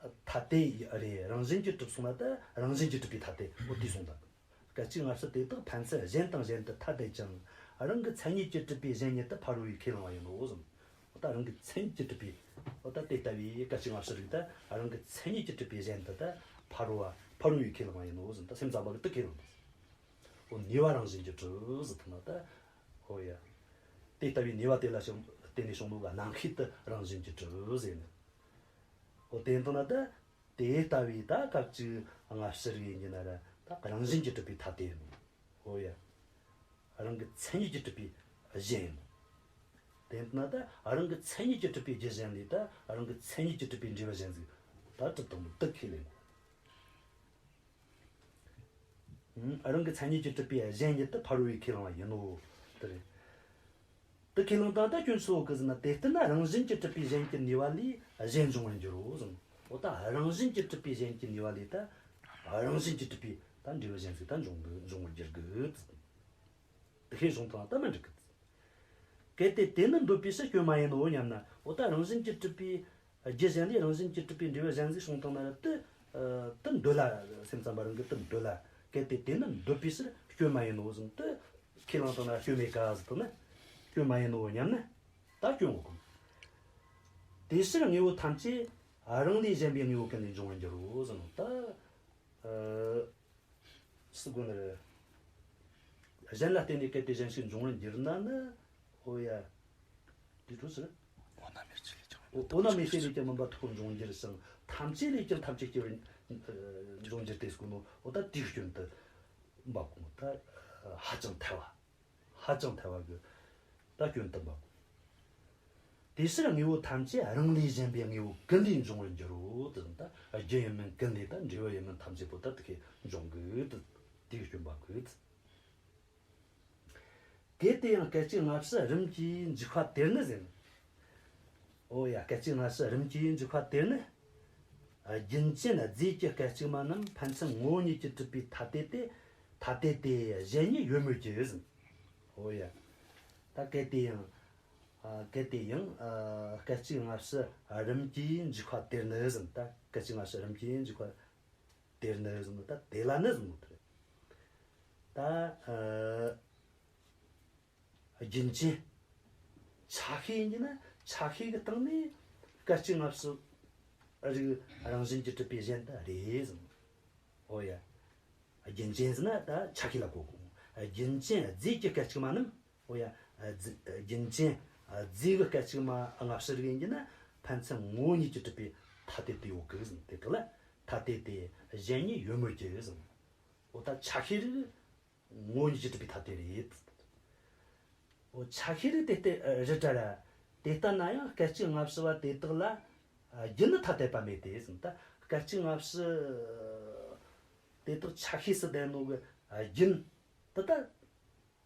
ཐ་དད་རེད། རང་བཞིན་གྱིས་གྲུབ་སོང་ན་ད་རང་བཞིན་གྱིས་གྲུབ་པའི་ཐ་དད་འོ་དེ་སོང་ད། སྐད་ཅིག་སྔ་ཕྱི་དེ་དག་ཕན་ཚུན་གཞན་དང་གཞན་དུ་ཐ་དད་ཅིང་། རང་གི་མཚན་ཉིད་ཀྱིས་གྲུབ་པའི་གཞན་ཉིད་དུ་ཕ་རོལ་པོས་ཁས་བླངས་པ་ཡིན་ནོ་གསུངས། འོ་ད་རང་གི་མཚན་ཉིད་ཀྱིས་གྲུབ་པའི། འོ་ད་དེ་ལྟ་བུའི་སྐད་ཅིག་སྔ་ཕྱི་རིགས་ད་རང་གི་མཚན་ཉིད་ཀྱིས་གྲུབ་པའི་གཞན་དུ་ད་ཕ་རོལ་པ་ཕ་རོལ་པོས་ཁས་བླངས་པ་ཡིན་ནོ་གསུངས། ད་སེམས་ཙམ་པ་གིས་དེ་ཁས་བླངས་པ། འོ་ནུས་པ་རང་བཞིན་གྱིས་གྲུབ་ཟེར་ཐུབ་ན་ད། འོ་ཡ། དེ་ལྟ་བུའི་ནུས་པ་དེ་ལ་བྱུང་བརྟེན་ནས་བྱུང་ནོ་གི་རྣམ་ཤེས་དེ་རང་བཞིན་གྱིས་གྲུབ་ཟེར་ནས། འོ་དེ་ཡིན་ན་ད། དེ་ལྟ་བུའི་ད་སྐད་ཅིག་སྔ་ཕྱི་རིགས་ཡིན་ན་ར་ད་རང་བཞིན་གྱིས་གྲུབ་པའི་ཐ་དད་ཡིན་ནོ། འོ་ཡ། རང་གི་མཚན་ཉིད་ཀྱིས་གྲུབ་པའི་གཞན་ཡིན་ནོ། དེ་ཡིན་ན་ད་རང་གི་མཚན་ཉིད་ཀྱིས་གྲུབ་པའི་རྒྱུ་གཞན་ལས་ད་རང་གི་མཚན་ཉིད་ཀྱིས་གྲུབ་པའི་འབྲས་བུ་གཞན་ཟིག་ད་གྲུབ་བཏང་ནོ་དེ་ཁས་ལེན་དགོས། ཨང་། རང་གི་མཚན་ཉིད་ཀྱིས་གྲུབ་པའི་གཞན་ཉིད་དུ་ཕ་རོལ་པོས་ཁས་བླངས་པ་ཡིན་ནོ། དེ་རེད། དེ་ཁས་བླངས་དང་ད་སྐྱོན་ཆེ་བོ་གི་ཟེར་ན། དེ་ལྟར་ན་རང་བཞིན་གྱིས་གྲུབ་པའི་གཞན་གྱི་ནུས་པ་ལས་གཞན་འབྱུང་བར་འགྱུར་རོ་གསུངས། འོ་ད་རང་བཞིན་གྱིས་གྲུབ་པའི་གཞན་གྱི་ནུས་པ་ལས་ད་རང་བཞིན་གྱིས་གྲུབ་པའི་ད་འབྲས་བུ་གཞན་ཟིག་ད་འབྱུང་གི་འབྱུང་བར་འགྱུར་གི། དེ་ཁས་བླངས་དང་ད་མི་འགྲིག་གི། གལ་ཏེ་དེ་ནི་འདོད་པའི་ཕྱིར་སྐྱོན་མ་ཡིན་ནོ་སྙམ་ན། འོ་ད་རང་བཞིན་གྱིས་གྲུབ་པའི་རྒྱུ་གཞན་ལས་རང་བཞིན་གྱིས་གྲུབ་པའི་འབྲས་བུ་གཞན་ཟིག་བྱུང་བཏང་ན་ར་དེ། ཨ། དེ་འདོད་ལ། སེམས་ཙམ་པ་རང་གིས་དེ་འདོད་ལ། གལ་ཏེ་དེ་ནི་འདོད་པའི་ཕྱིར་སྐྱོན་མ་ཡིན་ནོ་ཟེར་ནས་དེ་ཁས་བླངས་བཏང་ན་སྐྱོན་མེད་ཀ་ཟེར་བཏང་ན། སྐྱོན་མ་ཡིན་ནོ་སྙམ་ན་ད་སྐྱོན་ཡོད་གི། དེའི་ཕྱིར་དངོས་པོ་ཐམས་ཅད་རང་ལས་གཞན་པའི་དངོས་པོ་ཀུན་ལས་འབྱུང་བར་འགྱུར་རོ་ཟེར་ནོ་ད། ཨ། སུ་དགོས་ནི་རེད། གཞན་ལ་བརྟེན་ནས་གལ་ཏེ་གཞན་ཞིག་འབྱུང་བར་འགྱུར་ན་ནི། འོ་ཡ། དེ་འཕྲོ་ཟེར། འོ་ན་མེད་ཅེས་ལས་ཀྱང་འོ་ན་མེད་ཅེས་ལས་ཀྱང་མིན་པ་ཐོག་འབྱུང་འགྱུར་ཞིང་། ཐམས་ཅད་ལས་ཀྱང་ཐམས་ཅད་སྐྱེ་བར་འབྱུང་འགྱུར་ཏེ་ཟེར་གོ་ནོ། འོ་ད་དེའི་སྐྱོན་དེ་འབབ་གོ་ནོ་ད་ཧ་ཅང་ཐལ་བ། ཧ་ཅང་ཐལ་བ་གི་ད་སྐྱོན་དེ་འབབ་གོ། དེའི་ཕྱིར་དངོས་པོ་ཐམས་ཅད་རང་ལས་གཞན་པའི་དངོས་པོ་ཀུན་ལས་འབྱུང་བར་འགྱུར་རོ། དེ་ད་རྒྱུ་ཡིན་མིན་ཀུན་ལས་ད་འབྲས་བུ་ཡིན་མིན་ཐམས་ཅད་པོ་ད་དེ་ཁས་འབྱུང་གི། དེ་དེའི་སྐྱོན་འབབ་གི། གལ་ཏེ་ཡང་སྐད་ཅིག་སྔ་ཕྱི་རིམ་གྱིས་འཇུག་པ་དེར་ནི་ཟེར། འོ་ཡ། སྐད་ཅིག་སྔ་ཕྱི་རིམ་གྱིས་འཇུག་པ་དེར་ནི། རྒྱུན་ཅན་རྫས་ཀྱི་སྐད་ཅིག་མ་རྣམས་ཕན་ཚུན་ངོ་བོ་ཉིད་ཀྱིས་གྲུབ་པའི་ཐ་དད་དེ། ཐ་དད་དེ་གཞན་ཉིད་ཡོད་མོད་ཀྱི་ཟེར། འོ་ཡ། ད་གལ་ཏེ་ཡང་། ཨ། གལ་ཏེ་ཡང་། ཨ། སྐད་ཅིག་སྔ་ཕྱི་རིམ་གྱིས་འཇུག་པ་དེར་ནི་ཟེར། ད་སྐད་ཅིག་སྔ་ཕྱི་རིམ་གྱིས་འཇུག་པ་དེར་ནི་ཟེར་ནོ་ད་དེ་ལ་ནི་ཟེར་ནོ་དེ་རེད། ད། ཨ། རྒྱུན་ཅན། ཆ་ཤས་ཡིན་གྱི་ན་ཆ་ཤས་ཀྱི་སྟེང་ནས་སྐད་ཅིག་སྔ་ཕྱི་རིགས་རང་བཞིན་གྱིས་གྲུབ་པའི་གཞན་དུ་རེད་ཟེར། འོ་ཡ། རྒྱུན་ཅན་ཟེར་ན་ད་ཆ་ཤས་ལ་གོ་དགོས། རྒྱུན་ཅན་རྫས་ཀྱི་སྐད་ཅིག་མ་རྣམས། འོ་ཡ། རྫས། རྒྱུན་ཅན་རྫས་ཀྱི་སྐད་ཅིག་མ་སྔ་ཕྱི་རིགས་ཡིན་གྱི་ན་ཕན་ཚུན་ངོ་བོ་ཉིད་ཀྱིས་གྲུབ་པའི་ཐ་དད་དུ་ཡོད་གི་ཟེར། དེ་དག་ལ་ཐ་དད་དེ་གཞན་ཉིད་ཡོད་མོད་ཀྱི་ཟེར། འོ་ད་ཆ་ཤས་རིགས། ངོ་བོ་ཉིད་ཀྱིས་གྲུབ་པའི་ཐ་དད་རེད། འོ་ཆ་ཤས་རིགས་དེ་ལྟར་རེད་དྲ་ར། དེ་ལྟ་ན་ཡང་སྐད་ཅིག་སྔ་ཕྱི་བ་དེ་དག་ལ་རྒྱུན་ནི་ཐ་དད་པ་མེད་དེ་ཟེར། ད་སྐད་ཅིག་སྔ་ཕྱི་དེ་དག་ཆ་ཤས་སུ་ལྡན་ནོ་གི་རྒྱུན་དེ་ད་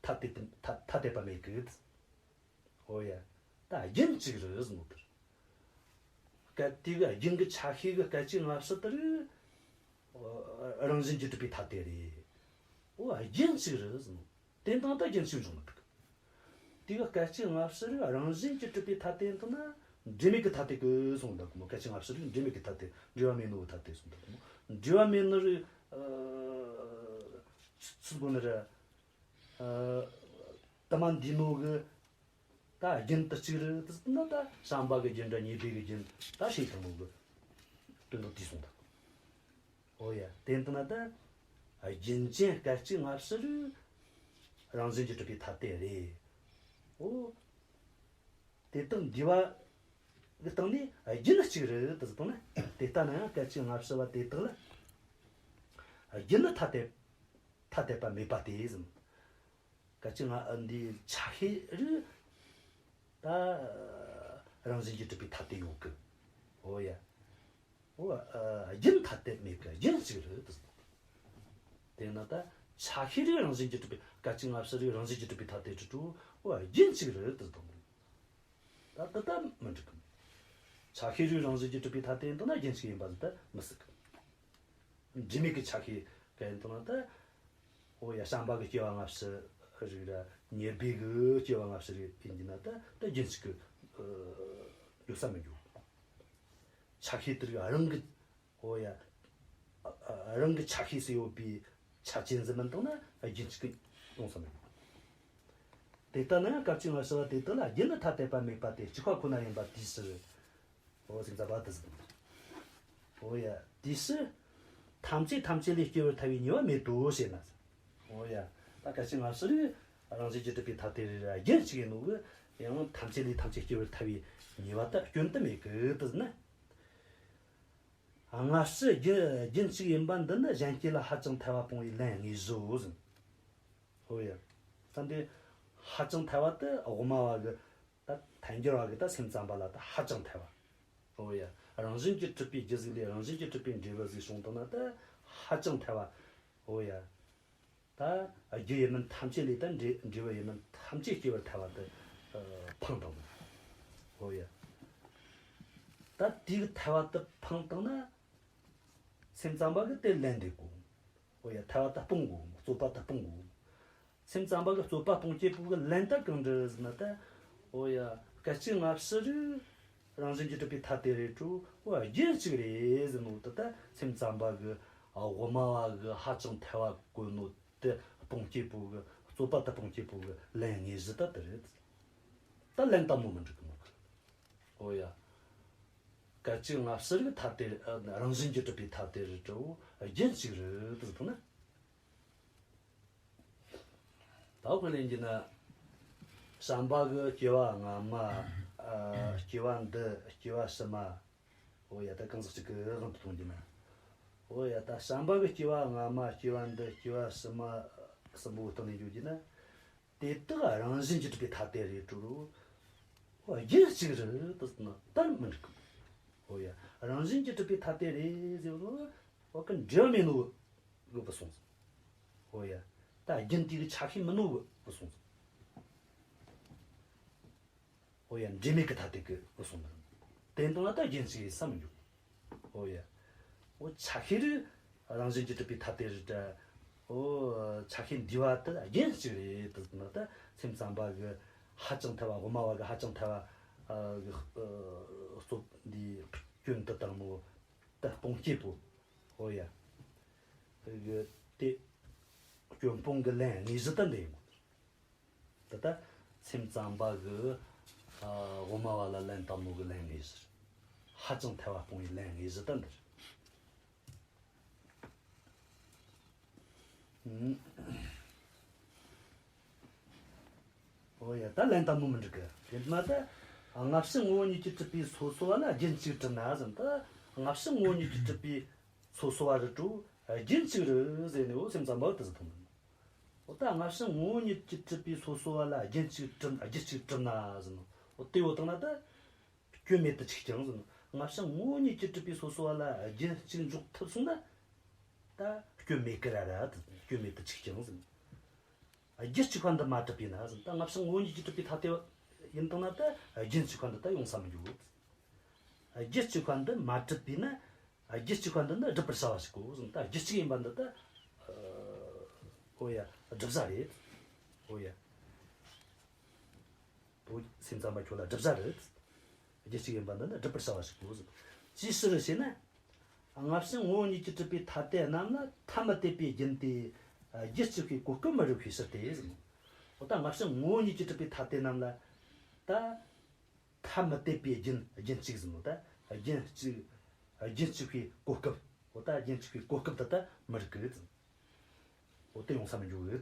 ཐ་དད་དེ་ཐ་ཐ་དད་པ་མེད་གི། འོ་ཡ། ད་རྒྱུན་གཅིག་རེད་ཟེར་ནོ་དེ་རེད། སྐད་དེ་གི་རྒྱུན་གྱི་ཆ་ཤས་གི་སྐད་ཅིག་སྔ་ཕྱི་དེ་རིགས་རང་བཞིན་གྱིས་གྲུབ་པའི་ཐ་དད་རེད། འོ་རྒྱུན་གཅིག་རེད་ཟེར་ནོ། དེ་དང་ད་རྒྱུན་གཅིག་འབྱུང་མི་ཐུབ། དེ་གི་སྐད་ཅིག་སྔ་ཕྱི་རིགས་རང་བཞིན་གྱིས་གྲུབ་པའི་ཐ་དད་འདི་ན་འབྲེལ་མེད་ཀྱི་ཐ་དད་ཀྱི་གསུངས་འདུག་མོ། སྐད་ཅིག་སྔ་ཕྱི་རིགས་འབྲེལ་མེད་ཀྱི་ཐ་དད། འབྲེལ་བ་མེད་ནོ་གི་ཐ་དད་གསུངས་འདུག་མོ། འབྲེལ་བ་མེད་ནི་རིགས། ཨ། ཚུལ་གོ་ནི་རེད། ཨ། དུ་མ་འདུས་ནོ་གི་ད་རྒྱུན་དེ་གཅིག་རེད་དེ་ཟེར་ན། ད་བྱམས་པ་གི་རྒྱུན་དྲ་ཉེར་སྦས་གི་རྒྱུན་ད་ཤེས་ཐུབ་ནོ་གི་དོན་དག་དེ་གསུངས་ཐུབ། འོ་ཡ། དེ་ལྟ་ན་ད་རྒྱུན་ཅན་སྐད་ཅིག་སྔ་ཕྱི་རིགས་རང་བཞིན་གྱིས་གྲུབ་པའི་ཐ་དད་རེད། འོ། དེ་དག་འདུས་པ་གི་སྟེང་ནས་རྒྱུན་གཅིག་རེད་དུ་བཏང་ན། དེ་ལྟ་ན་ཡང་སྐད་ཅིག་སྔ་ཕྱི་བ་དེ་དག་ལ་རྒྱུན་ནི་ཐ་དད་ཐ་དད་པ་མེད་པ་སྟེ་ཟེར། སྐད་ཅིག་སྔ་འདིའི་ཆ་ཤས་རིགས་ད་རང་བཞིན་གྱིས་གྲུབ་པའི་ཐ་དད་ཡོད་གི། འོ་ཡ། འོ། ཨ། རྒྱུན་ཐ་དད་མེད་གི། རྒྱུན་གཅིག་རེད་དུ་བཏང་། དེས་ན་ད་ཆ་ཤས་རིགས་རང་བཞིན་གྱིས་གྲུབ་པའི། སྐད་ཅིག་སྔ་ཕྱི་རིགས་རང་བཞིན་གྱིས་གྲུབ་པའི་ཐ་དད་ཀྱི་དྲུག་པོ་རྒྱུན་གཅིག་རེད་དུ་བཏང་། ད་ད་ད་མི་འགྲིག་གི། ཆ་ཤས་རིགས་རང་བཞིན་གྱིས་གྲུབ་པའི་ཐ་དད་ཡིན་དུས་ན་རྒྱུན་གཅིག་ཡིན་པ་ཟིག་ད་མི་སྲིད་གི། འབྲེལ་མེད་ཀྱི་ཆ་ཤས་ག་ཡིན་དུས་ན་ད། འོ་ཡ། བྱམས་པ་གི་སྐྱེ་བ་སྔ་ཕྱི་རིགས་ར་ཉེར་སྦས་གི་སྐྱེ་བ་སྔ་ཕྱི་རིགས་ཡིན་གྱི་ན་ད་ད་རྒྱུན་གཅིག་གི་ཡོད་ས་མི་འགྱོ། ཆ་ཤས་དེ་རིགས་རང་གི་ ཨོ་ཡ། ཨ་ཨ་རང་གི་ཆ་ཤས་སུ་ཡོད་པའི་ཆ་ཅན་ཟིག་མིན་བཏང་ན་རྒྱུན་གཅིག་གི་ཡོང་ས་མེད། དེ་ལྟ་ན་ཡང་སྐབས་ཅིག་སྔ་ཕྱི་བ་དེ་དག་ལ་རྒྱུན་ནི་ཐ་དད་པ་མེད་པ་སྟེ་གཅིག་པ་ཁོ་ན་ཡིན་པ་དེའི་ཕྱིར། ཨོ་སེམས་ཙམ་པ་དེ་ཟིག་ཨོ་ཡ། དེའི་ཕྱིར། ཐམས་ཅད་ཐམས་ཅད་ལས་སྐྱེ་བར་ཐལ་བའི་ཉེས་པ་མེད་དོ་ཞེ་ན། ཨོ་ཡ། ད་སྐབས་ཅིག་སྔ་ཕྱི་རིགས་རང་བཞིན་གྱིས་གྲུབ་པའི་ཐ་དད་རེད་ར་རྒྱུན་གཅིག་ཡིན་ནོ་གི། ཡང་ཐམས་ཅད་ལས་ཐམས་ཅད་སྐྱེ་བར་ཐལ་བའི་ཉེས་པ་ད་སྐྱོན་དུ་མེད་གི་དེ་ཟེར་ན། སྔ་ཕྱི་རྒྱུ་རྒྱུན་གཅིག་ཡིན་པ་འདི་ནི་གཞན་སྐྱེ་ལ་ཧ་ཅང་ཐལ་བ་སྤོང་བའི་ལན་དངོས་གཞིའོ་ཟེར། ཧོ་ཡ། ད་འདི་ཧ་ཅང་ཐལ་བ་དེ་དབུ་མ་བ་གི། ད་ཐལ་འགྱུར་བ་གི་ད་སེམས་ཙམ་པ་ལ་ད་ཧ་ཅང་ཐལ་བ། ཧོ་ཡ། རང་བཞིན་གྱིས་གྲུབ་པའི་རྒྱུ་ཟིག་ལས་རང་བཞིན་གྱིས་གྲུབ་པའི་འབྲས་བུ་ཟིག་བྱུང་བཏང་ན་ད་ཧ་ཅང་ཐལ་བ། ཧོ་ཡ། ད་རྒྱུ་ཡིན་མིན་ཐམས་ཅད་ལས་ད་འབྲས་འབྲས་བུ་ཡིན་མིན་ཐམས་ཅད་སྐྱེ་བར་ཐལ་བ་དེ་ཨ་འཕངས་བཏང་ནོ། ཧོ་ཡ། ད་དེའི་ཐལ་བ་དེ་འཕངས་བཏང་ན་སེམས་ཙམ་པ་གི་དེ་ལན་འདེབས་དགོས། ཧོ་ཡ། ཐལ་བ་དེ་སྤོང་དགོས། རྩོད་པ་དེ་སྤོང་དགོས། སེམས་ཙམ་པ་གི་རྩོད་པ་སྤོང་བྱེད་པོ་གི་ལན་ད་གང་འདྲ་ཟེར་ན་ད། ཨོ་ཡ། སྐད་ཅིག་སྔ་ཕྱི་རིགས་རང་བཞིན་གྱིས་གྲུབ་པའི་ཐ་དད་རེད་དྲོ། ཨོ་རྒྱུན་གཅིག་རེད་ཟེར་ནོ་ད། ད་སེམས་ཙམ་པ་གི་དབུ་མ་བ་གི་ཧ་ཅང་ཐལ་བ་བཀོད་ནོ་དེ་སྤོང་བྱེད་པོ་གི། རྩོད་པ་ད་སྤོང་བྱེད་པོ་གི་ལན་དངོས་གཞི་ད་དེ་རེད། ད་ལན་ད་མོ་མི་འགྲིག་གི་མོ་གི། ཨོ་ཡ། སྐད་ཅིག་སྔ་ཕྱི་རིགས་ཐ་དད། ཨ་རང་བཞིན་གྱིས་གྲུབ་པའི་ཐ་དད་རེད་དྲོ། རྒྱུན་གཅིག་རེད་ཟེར་ཐུབ་ན། ད་དཔེ་ལེན་རྒྱུ་ན། བྱམས་པ་གི་སྐྱེ་བ་སྔ་མ། ཨ་སྐྱེ་བ་འདི། སྐྱེ་བ་ཕྱི་མ། འོ་ཡ། ད་གང་ཟག་གཅིག་གི་དབང་དུ་གཏོང་རྒྱུ་ན། འོ་ཡ། ད་བྱམས་པ་གི་སྐྱེ་བ་སྔ་མ། སྐྱེ་བ་འདི། སྐྱེ་བ་ཕྱི་མ། གསུམ་པོ་བཏང་ནས་འཇོག་རྒྱུ་ན། དེ་དག་རང་བཞིན་གྱིས་གྲུབ་པའི་ཐ་དད་རེད་དྲོ། འོ་རྒྱུན་གཅིག་རེད་དུ་ན་ད་མི་འགྲིག་གི། འོ་ཡ། རང་བཞིན་གྱིས་གྲུབ་པའི་ཐ་དད་རེད་ཟེར་བ། འོ་གི་འབྲེལ་བ་མེད་ནོ་གི་བུད་སོང་ཟིག། ཨོ་ཡ། ད་རྒྱུན་དེ་གི་ཆ་ཤས་མིན་ནོ་གི་བུད་སོང་ཟིག། ཨོ་ཡ། འབྲེལ་མེད་གི་ཐ་དད་གི་བུད་སོང་ཟིག། དེ་འདི་ལ་ད་རྒྱུན་ཞིག་ཡིན་ས་མི་འཇུག། ཨོ་ཡ། ཨོ་ཆ་ཤས་རིགས་རང་བཞིན་གྱིས་གྲུབ་པའི་ཐ་དད་རེད་དྲ། ཨོ་ཆ་ཤས་འདུས་པ་དེ་རྒྱུན་གཅིག་རེད་དུ་ན། ད་སེམས་ཙམ་པ་གི་ཧ་ཅང་ཐལ་བ། དབུ་མ་བ་གི་ཧ་ཅང་ཐལ་བ་གི་རྩོད་འདི་སྐྱོན་དུ་བཏང་ནོ་ད་སྤོང་བྱེད་པོ། ཨོ་ཡ། གི་དེ་སྐྱོན་སྤོང་གི་ལན་དངོས་གཞི་ད་འདི་ཡིན་གོ། ད་ལྟ་སེམས་ཙམ་པ་གི་ཨ་དབུ་མ་བ་ལ་ལན་བཏབ་ནོ་གི་ལན་དངོས་གཞི་རེད། ཧ་ཅང་ཐལ་བ་སྤོང་བའི་ལན་དངོས་གཞི་ད་འདི་རེད། ཨུམ། ཨོ་ཡ། ད་ལན་བཏབ་ནོ་མི་འགྲིག་གི། དེ་ན་ད་སྔ་ཕྱི་ངོ་བོ་ཉིད་ཀྱིས་གྲུབ་པའི་སོ་སོ་བ་ལ་རྒྱུན་གཅིག་གྲུབ་ན་ཟེར། ད་སྔ་ཕྱི་ངོ་བོ་ཉིད་ཀྱིས་གྲུབ་པའི་སོ་སོ་བ་རེད་དྲོ། རྒྱུན་གཅིག་རེད་ཟེར་ནས། འོ་སེམས་ཙམ་པ་གི་དེ་ཟེར་ཐུབ་མིན། འོ་ད་སྔ་ཕྱི་ངོ་བོ་ཉིད་ཀྱིས་གྲུབ་པའི་སོ་སོ་བ་ལ་རྒྱུན་གཅིག་གྲུབ། རྒྱུན་གཅིག་གྲུབ་ན་ཟེར་ནོ། འོ་དེ་འོ་བཏང་ན་ད་སྐྱོན་མེད་དུ་ཆུག་ཀྱང་ཟེར་ནོ། སྔ་ཕྱི་ངོ་བོ་ཉིད་ཀྱིས་གྲུབ་པའི་སོ་སོ་བ་ལ་རྒྱུན་གཅིག་འཇོག་ཐུབ་སོང་ན་ད་སྐྱོན་མེད་ཀི་ར་ར། ད་སྐྱོན་མེད་དུ་ཆུག་ཀྱང་ཟེར་ནོ། རྒྱུན་གཅིག་པ་འདི་མ་གྲུབ་པས་ན་ཟེར། ད་སྔ་ཕྱི་ངོ་བོ་ཉིད་ཀྱིས་གྲུབ་པའི་ཐ་དད་ཡིན་བཏང་ན་ད་རྒྱུན་གཅིག་པ་འདི་ད་ཡོང་ས་མི་འཇུག། རྒྱུན་གཅིག་པ་འདི་མ་གྲུབ་པས་ན། རྒྱུན་གཅིག་པ་འདི་ནི་སྒྲུབ་པར་བྱ་བ་ཞིག་གོ་ཟེར། ད་རྒྱུན་གཅིག་ཡིན་པ་འདི་ད། ཨོ་ཡ། བསྒྲུབ་བྱ་རེད། ཨོ་ཡ། ཨོ་སེམས་ཙམ་པ་ཁྱོད་ལ་བསྒྲུབ་བྱ་རེད། རྒྱུན་གཅིག་ཡིན་པ་འདི་ནི་སྒྲུབ་པར་བྱ་བ་ཞིག་གོ་ཟེར། ཅིའི་ཕྱིར་ཞེ་ན། སྔ་ཕྱི་ངོ་བོ་ཉིད་ཀྱིས་གྲུབ་པའི་ཐ་དད་རྣམས་ལ་ཐ་མི་དད་པའི་རྒྱུན་ཏེ། རྒྱུན་གཅིག་པའི་གོ་སྐབས་མི་རིགས་པའི་ཕྱིར་ཏེ་ཟེར། འོ་ད་སྔ་ཕྱི་ངོ་བོ་ཉིད་ཀྱིས་གྲུབ་པའི་ཐ་དད་རྣམས་ལ་ད། ཐ་མི་དད་པའི་རྒྱུན། རྒྱུན་གཅིག་ཟེར་ནོ་ད། རྒྱུན་གཅིག་རྒྱུན་གཅིག་པའི་གོ་སྐབས། འོ་ད་རྒྱུན་གཅིག་པའི་གོ་སྐབས་དེ་ད་མི་རིགས་གི། འོ་དེ་ཡོང་ས་མི་འཇུག་གི།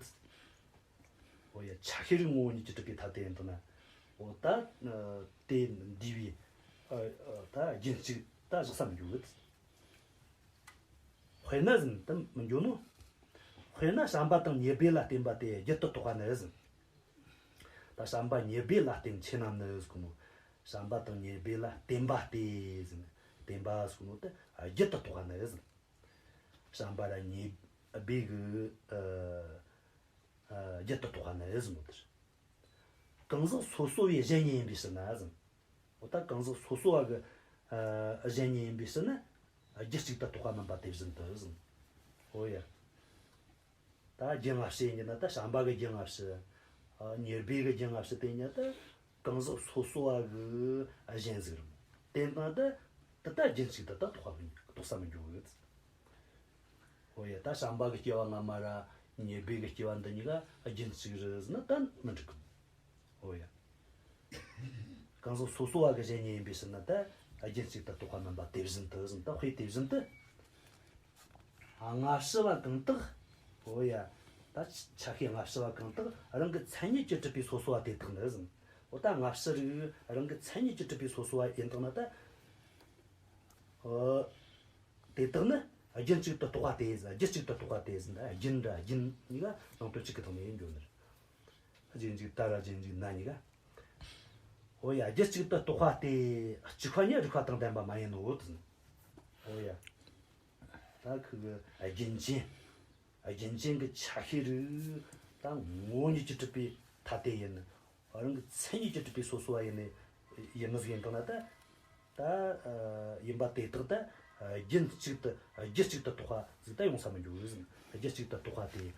འོ་ཡ། ཆ་ཤས་རིགས་ངོ་བོ་ཉིད་ཀྱིས་གྲུབ་པའི་ཐ་དད་ཡིན་དུ་ན། འོ་ད་དེ་འདུས་པའི་ཨ་ཨ་ད་རྒྱུན་གཅིག་ད་བཞག་ས་མི་འཇུག་གི། དཔེར་ན་ཟེར་ན་དེ་མི་འཇོག་ནོ། དཔེར་ན་བྱམས་པ་དང་ཉེར་སྦས་ལ་བརྟེན་པ་སྟེ་རྒྱུད་དུ་གཏོགས་པ་ནི་ཟེར། ད་བྱམས་པ་ཉེར་སྦས་ལ་བརྟེན་ཆོས་རྣམས་ནི་ཟེར་གོ་ནོ། བྱམས་པ་དང་ཉེར་སྦས་ལ་བརྟེན་པ་སྟེ་ཟེར་ནས། བརྟེན་པ་ཟེར་གོ་ནོ་དེ་རྒྱུད་དུ་གཏོགས་པ་ནི་ཟེར། བྱམས་པ་ར་ཉེར་སྦས་གི་ཨ་ཨ་རྒྱུད་དུ་གཏོགས་པ་ནི་ཟེར་ནོ་དེ། གང་ཟག་སོ་སོ་བའི་གཞན་ཉིད་ཡིན་པའི་ཕྱིར་ན་ཟེར། འོ་ད་གང་ཟག་སོ་སོ་བ་གི་ཨ་གཞན་ཉིད་ཡིན་པའི་ཕྱིར་ན་རྒྱུད་གཅིག་ཏུ་གཏོགས་པ་མིན་པ་དེ་བཞིན་དུ་ཟེར། འོ་ཡ། ད་རྒྱུན་སྔ་ཕྱི་ཡིན་ན་ད་བྱམས་པ་གི་རྒྱུན་སྔ་ཕྱི། ཨ་ཉེར་སྦས་གི་རྒྱུན་སྔ་ཕྱི་དེ་ཡིན་ན་ད་གང་ཟག་སོ་སོ་བ་གི་གཞན་ཟིག་རེད། དེ་ན་ད་ད་ད་རྒྱུན་གཅིག་ཏུ་ད་གཏོགས་པ་མིན། དོགས་ས་མི་འགྱོ་གི། འོ་ཡ། ད་བྱམས་པ་གི་སྐྱེ་བ་སྔ་མ་ར་ཉེར་སྦས་གི་སྐྱེ་བ་འདི་གཉིས་ཀ་རྒྱུན་གཅིག་རེད་ཟེར་ན་ད་མི་འགྲིག་གི། འོ་ཡ། གང་ཟག་སོ་སོ་བ་གི་གཞན་ཉིད་ཡིན་པའི་ཕྱིར་ན་ད་རྒྱུན་གཅིག་ཏུ་རྟོགས་པ་མིན་པ་དེ་བཞིན་དུ་ཟེར། ད་དཔེ་དེ་བཞིན་དུ། སྔ་ཕྱི་བ་གང་དག་འོ་ཡ། ད་ཆ་ཤས་སྔ་ཕྱི་བ་གང་དག་རང་གི་མཚན་ཉིད་ཀྱིས་གྲུབ་པའི་སོ་སོ་བ་དེ་དག་ནི་ཟེར། འོ་ད་སྔ་ཕྱི་རིགས་རང་གི་མཚན་ཉིད་ཀྱིས་གྲུབ་པའི་སོ་སོ་བ་ཡིན་དང་ན་ད། འོ། དེ་དག་ནི་རྒྱུན་གཅིག་ཏུ་རྟོགས་པ་སྟེ་ཟེར། རྒྱུད་གཅིག་ཏུ་རྟོགས་པ་སྟེ་ཟེར། ད་རྒྱུན་ར་རྒྱུན་གཉིས་ཀ་ནང་དོན་གཅིག་གི་ཐོག་ནས་ཡིན་འགྱོ་ནི་རེད། རྒྱུན་གཅིག་ད་ར་རྒྱུན་གཅིག་ན་གཉིས་ཀ། འོ་ཡ། རྒྱུད་གཅིག་ཏུ་རྟོགས་པ་སྟེ། གཅིག་པ་ཉིད་རིགས་པ་དང་ལྡན་པ་མ་ཡིན་ནོ་ཟེར། འོ་ཡ། ད་ཁོ་གི་རྒྱུན་ཅན། རྒྱུན་ཅན་གྱི་ཆ་ཤས་རིགས་ད་ངོ་བོ་ཉིད་ཀྱིས་གྲུབ་པའི་ཐ་དད་ཡིན། རང་གི་མཚན་ཉིད་ཀྱིས་གྲུབ་པའི་སོ་སོ་བ་ཡིན་ནི་ཡིན་ནི་ཟིག་ཡིན་དང་ན་ད། ད་ཡིན་པ་དེ་དག་ད་རྒྱུན་གཅིག་ཏུ་རྒྱུད་གཅིག་ཏུ་རྟོགས་པ་ཟིག་ད་ཡོང་ས་མི་འགྱོ་གི་ཟེར། རྒྱུད་གཅིག་ཏུ་རྟོགས་པ་དེ།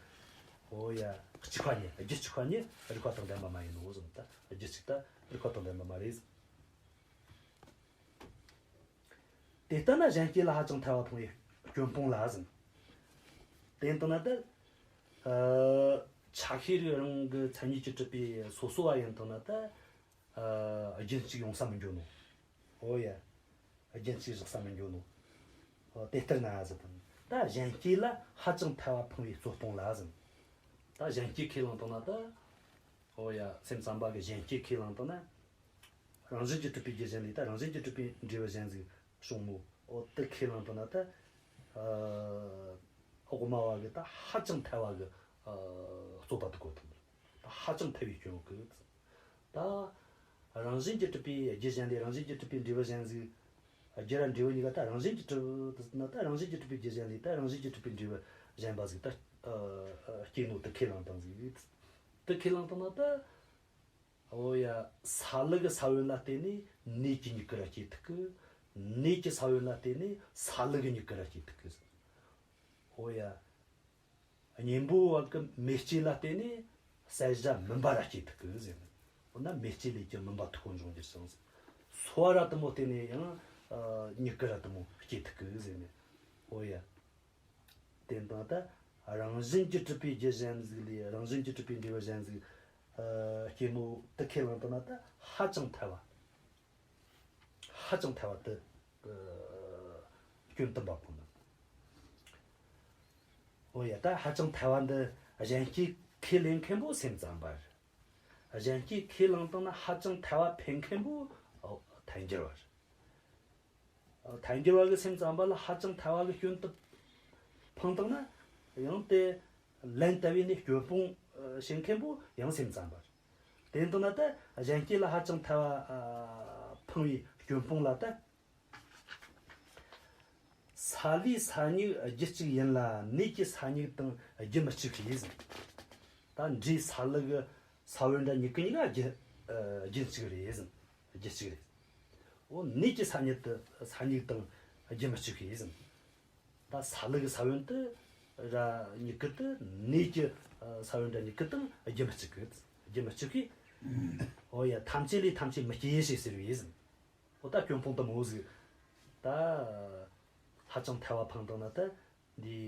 འོ་ཡ། གཅིག་པ་ཉིད། རྒྱུད་གཅིག་པ་ཉིད་རིགས་པ་དང་ལྡན་པ་མ་ཡིན་ནོ་ཟེར། ད་རྒྱུད་གཅིག་ད་རིགས་པ་དང་ལྡན་པ་མ་རེད་ཟེར། དེ་ལྟ་ན་གཞན་སྐྱེ་ལ་ཧ་ཅང་ཐལ་བ་འཕངས་པའི་སྐྱོན་སྤོང་ལ་ཟེར། དེ་ལྟ་ན་ད། ཨ། ཆ་ཤས་རིགས་རང་གི་མཚན་ཉིད་ཀྱིས་གྲུབ་པའི་སོ་སོ་བ་ཡིན་དང་ན་ད། ཨ། རྒྱུན་གཅིག་ཡོང་ས་མི་འགྱོ་ནོ། འོ་ཡ། རྒྱུན་གཅིག་བཞག་ས་མི་འགྱོ་ནོ། འོ། དེ་ལྟར་ན་ཟེར་དང་། ད་གཞན་སྐྱེ་ལ་ཧ་ཅང་ཐལ་བ་འཕངས་པའི་རྩོད་སྤོང་ལ་ཟེར། ད་གཞན་སྐྱེ་ཁས་བླངས་དང་ན་ད། འོ་ཡ། སེམས་ཙམ་པ་གི་གཞན་སྐྱེ་ཁས་བླངས་དང་ན། རང་བཞིན་གྱིས་གྲུབ་པའི་རྒྱུ་གཞན་ལས་ད་རང་བཞིན་གྱིས་གྲུབ་པའི་འབྲས་བུ་གཞན་ཟིག་བྱུང་མོ། འོ་དེ་ཁས་བླངས་དང་ན་ད། ཨ། དབུ་མ་བ་གི་ད་ཧ་ཅང་ཐལ་བ་གི། ཨ། རྩོད་པ་དེ་གོ་ཐུབ། ད་ཧ་ཅང་ཐལ་བའི་སྐྱོན་ཡོད་གི། ད་རང་བཞིན་གྱིས་གྲུབ་པའི་རྒྱུ་གཞན་ལས་རང་བཞིན་གྱིས་གྲུབ་པའི་འབྲས་བུ་གཞན་ཟིག་རྒྱུ་ར་འབྲས་བུ་གཉིས་ཀ་ད་རང་བཞིན་གྱིས་གྲུབ་ན་ད་རང་བཞིན་གྱིས་གྲུབ་པའི་རྒྱུ་གཞན་ལས་ད་རང་བཞིན་གྱིས་གྲུབ་པའི་འབྲས་བུ་གཞན་པ་ཟིག་ད། ཨ། སྐྱེ་ནོ་དེ་ཁས་བླངས་དང་ཟིག་དེ་ཁས་བླངས་དང་ན་ད། འོ་ཡ། སཱ་ལུ་གི་ས་བོན་ལ་བརྟེན་ནས་ནས་ཀྱི་མྱུ་གུ་ར་སྐྱེ་ཐུབ་གི། ནས་ཀྱི་ས་བོན་ལ་བརྟེན་ནས་སཱ་ལུ་གི་མྱུ་གུ་ར་སྐྱེ་ཐུབ་གི། འོ་ཡ། གཉེན་པོ་བ་གི་མེ་ལྕེ་ལ་བརྟེན་ནས་བསལ་བྱ་མུན་པ་ར་སྐྱེ་ཐུབ་གི་ཟེར་ནས། འོ་ན་མེ་ལྕེ་ལས་ཀྱང་མུན་པ་འཐུག་པོ་འབྱུང་འགྱུར་ཞིང་། སོ་བ་ར་དེ་མོ་བརྟེན་ནས་ཡང་། ཨ། མྱུ་གུ་ར་དེ་མོ་སྐྱེ་ཐུབ་གི་ཟེར་ནས། འོ་ཡ། དེ་དང་ད་རང་བཞིན་གྱིས་གྲུབ་པའི་རྒྱུ་གཞན་ཟིག་ལས་རང་བཞིན་གྱིས་གྲུབ་པའི་འབྲས་བུ་གཞན་ཟིག་ཨ། སྐྱེ་ནོ་དེ་ཁས་བླངས་དང་ན་ད་ཧ་ཅང་ཐལ་བ། ཧ་ཅང་ཐལ་བ་དེ། ཨ། སྐྱོན་དུ་འབབ་གོ་ནི། འོ་ཡ། ད་ཧ་ཅང་ཐལ་བ་འདི་གཞན་སྐྱེ་ཁས་ལེན་མཁན་པོ་སེམས་ཙམ་པ་རེད། གཞན་སྐྱེ་ཁས་བླངས་དང་ན་ཧ་ཅང་ཐལ་བ་འཕེན་མཁན་པོ། ཨོ། ཐལ་འགྱུར་བ་རེད། ཐལ་འགྱུར་བ་གི་སེམས་ཙམ་པ་ལ་ཧ་ཅང་ཐལ་བ་གི་སྐྱོན་དུ་འཕངས་བཏང་ན། ཡང་དེ་ལན་བཏབ་བས་ནས་སྐྱོན་སྤོང་བྱེད་མཁན་པོ་ཡང་སེམས་ཙམ་པ་རེད། དེ་ལྟ་ན་ད་གཞན་སྐྱེ་ལ་ཧ་ཅང་ཐལ་བ་འཕངས་པའི་སྐྱོན་སྤོང་ལ་ད། སཱ་ལུའི་ས་མྱུག་རྒྱུད་གཅིག་ཡིན་ལ་ནས་ཀྱི་ས་མྱུག་དང་རྒྱུད་མི་གཅིག་པས་ཟེར། ད་འབྲས་སཱ་ལུ་གི་ས་བོན་ར་མྱུ་གུ་གཉིས་ཀ་རྒྱུ། ཨ། རྒྱུད་གཅིག་རེད་ཟེར། རྒྱུད་གཅིག་རེད། འོ་ནས་ཀྱི་ས་མྱུག་དེ་ས་མྱུག་དང་རྒྱུད་མི་གཅིག་པས་ཟེར། ད་སཱ་ལུ་གི་ས་བོན་དེ་ར་མྱུ་གུ་དེ་ནས་ཀྱི། ཨ། ས་བོན་ར་མྱུ་གུ་དང་རྒྱུད་མི་གཅིག་གི། རྒྱུད་མི་གཅིག་གི། འོ་ཡ། ཐམས་ཅད་ལས་ཐམས་ཅད་མི་སྐྱེ་ཞེས་ཟེར་བས་ཟེར། འོ་ད་སྐྱོན་སྤོང་དེ་མོ་ཟིག་ད་ཧ་ཅང་ཐལ་བ་འཕངས་བཏང་ན་ད་འདི་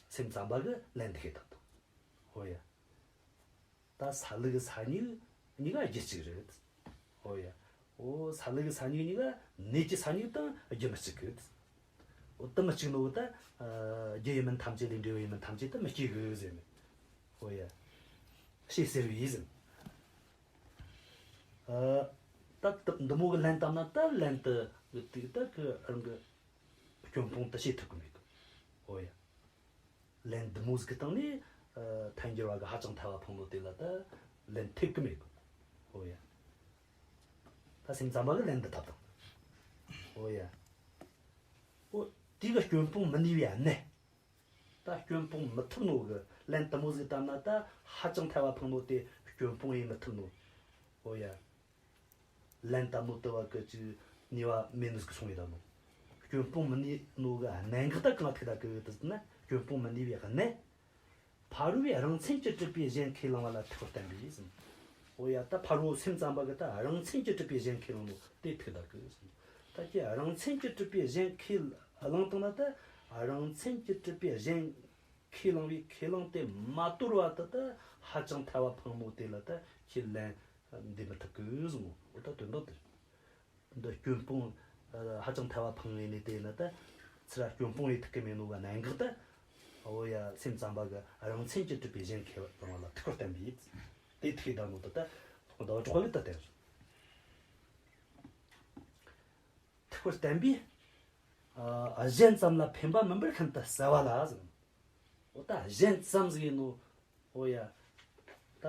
སེམས་ཙམ་པ་གི་ལན་འདི་ཤེས་ཐུབ་ཐུབ། འོ་ཡ། ད་སཱ་ལུ་གི་ས་མྱུག་གཉིས་ཀ་རྒྱུད་གཅིག་རེད། འོ་ཡ། འོ་སཱ་ལུ་གི་ས་མྱུག་གཉིས་ཀ་ནས་ཀྱི་ས་མྱུག་དང་རྒྱུད་མི་གཅིག་གི། འོ་དེ་མི་གཅིག་ནོ་ད། ཨ། རྒྱུ་ཡིན་མིན་ཐམས་ཅད་ལས་འབྲས་བུ་ཡིན་མིན་ཐམས་ཅད་དེ་མི་སྐྱེ་གི་ཟེར་ནས། འོ་ཡ། ཞེས་ཟེར་བས་ཟེར། ཨ། ད་འདི་མོ་གི་ལན་བཏབ་ན་ད་ལན་དེ་གི་དུས་ད་གི་རང་གི་སྐྱོན་སྤོང་དེ་བྱེད་ཐུབ་གི་མེད་གི། འོ་ཡ། ལན་འདི་མོ་ཟིག་གི་སྟེང་ནས། ཨ། ཐལ་འགྱུར་བ་གི་ཧ་ཅང་ཐལ་བ་འཕངས་ནོ་དེ་ལ་ད་ལན་ཐེབས་གི་མེད་གི། འོ་ཡ། ད་སེམས་ཙམ་པ་གི་ལན་འདི་བཏབ་དང་། འོ་ཡ། འོ་དེ་གི་སྐྱོན་སྤོང་མི་ནུས་པའི་གནད། ད་སྐྱོན་སྤོང་མི་ཐུབ་ནོ་གི་ལན་དེ་མོ་ཟིག་བཏབ་ན་ད་ཧ་ཅང་ཐལ་བ་འཕངས་ནོ་དེ་སྐྱོན་སྤོང་ཡེ་མི་ཐུབ་ནོ། འོ་ཡ། ལན་བཏབ་ནོ་དེ་བ་གི་ཅིག་ནུས་པ་མེད་ནོ་ཟིག་སོང་ཡོད་ད་ནོ། སྐྱོན་སྤོང་མི་ནུས་ནོ་གི་གནད་འགག་ད་གང་ཐུག་ད་གི་དེ་ཟེར་ན་སྐྱོན་སྤོང་མི་ནུས་པའི་གནད། ཕ་རོལ་པོས་རང་མཚན་གྱིས་གྲུབ་པའི་གཞན་ཁས་བླངས་པ་ལ་ཐུག་པར་བསྟན་པས་ཟེར། འོ་ཡ། ད་ཕ་རོལ་སེམས་ཙམ་པ་གི་ད་རང་མཚན་གྱིས་གྲུབ་པའི་གཞན་ཁས་བླངས་ནོ་དེ་ཐུག་ད་གི་ཟེར། ད་ ད་ཀྱི་རང་མཚན་གྱིས་གྲུབ་པའི་གཞན་ཁས་བླངས་བཏང་ན། ད་རང་མཚན་གྱིས་གྲུབ་པའི་གཞན་ཁས་བླངས་པའི་ཁས་བླངས་དེ་མ་དོར་བ་དེ་ད་ཧ་ཅང་ཐལ་བ་འཕངས་ནོ་དེ་ལ་ད་ཁས་ལེན་འདི་མི་ཐུབ་གི་གསུངས། འོ་ད་དོན་དག་དེ་རེད། འདི་སྐྱོན་སྤོང་ཧ་ཅང་ཐལ་བ་འཕངས་ངེས་ནས་དེ་ན་ད་ཚུར་སྐྱོན་སྤོང་ཡེ་ཐུབ་གི་མེད་ནོ་གི་གནད་འགག་ད། འོ་ཡ། སེམས་ཙམ་པ་གི་རང་མཚན་གྱིས་གྲུབ་པའི་གཞན་ཁས་བླངས་པ་ལ་ཐུག་པར་བསྟན་པས། དེ་ཐུག་བསྡད་ནོ་ད་ད་ཟླ་བ་གྲགས་པས་ད་བསྟན། ཐུག་པར་བསྟན་པས། ཨ། གཞན་ཙམ་ལ་འཕེན་པ་མིན་པར་ཤིན་ཏུ་གསལ་བ་ལ་ཟེར། འོ་ད་གཞན་ཙམ་ཟིག་ཡིན་ནོ། འོ་ཡ། ད་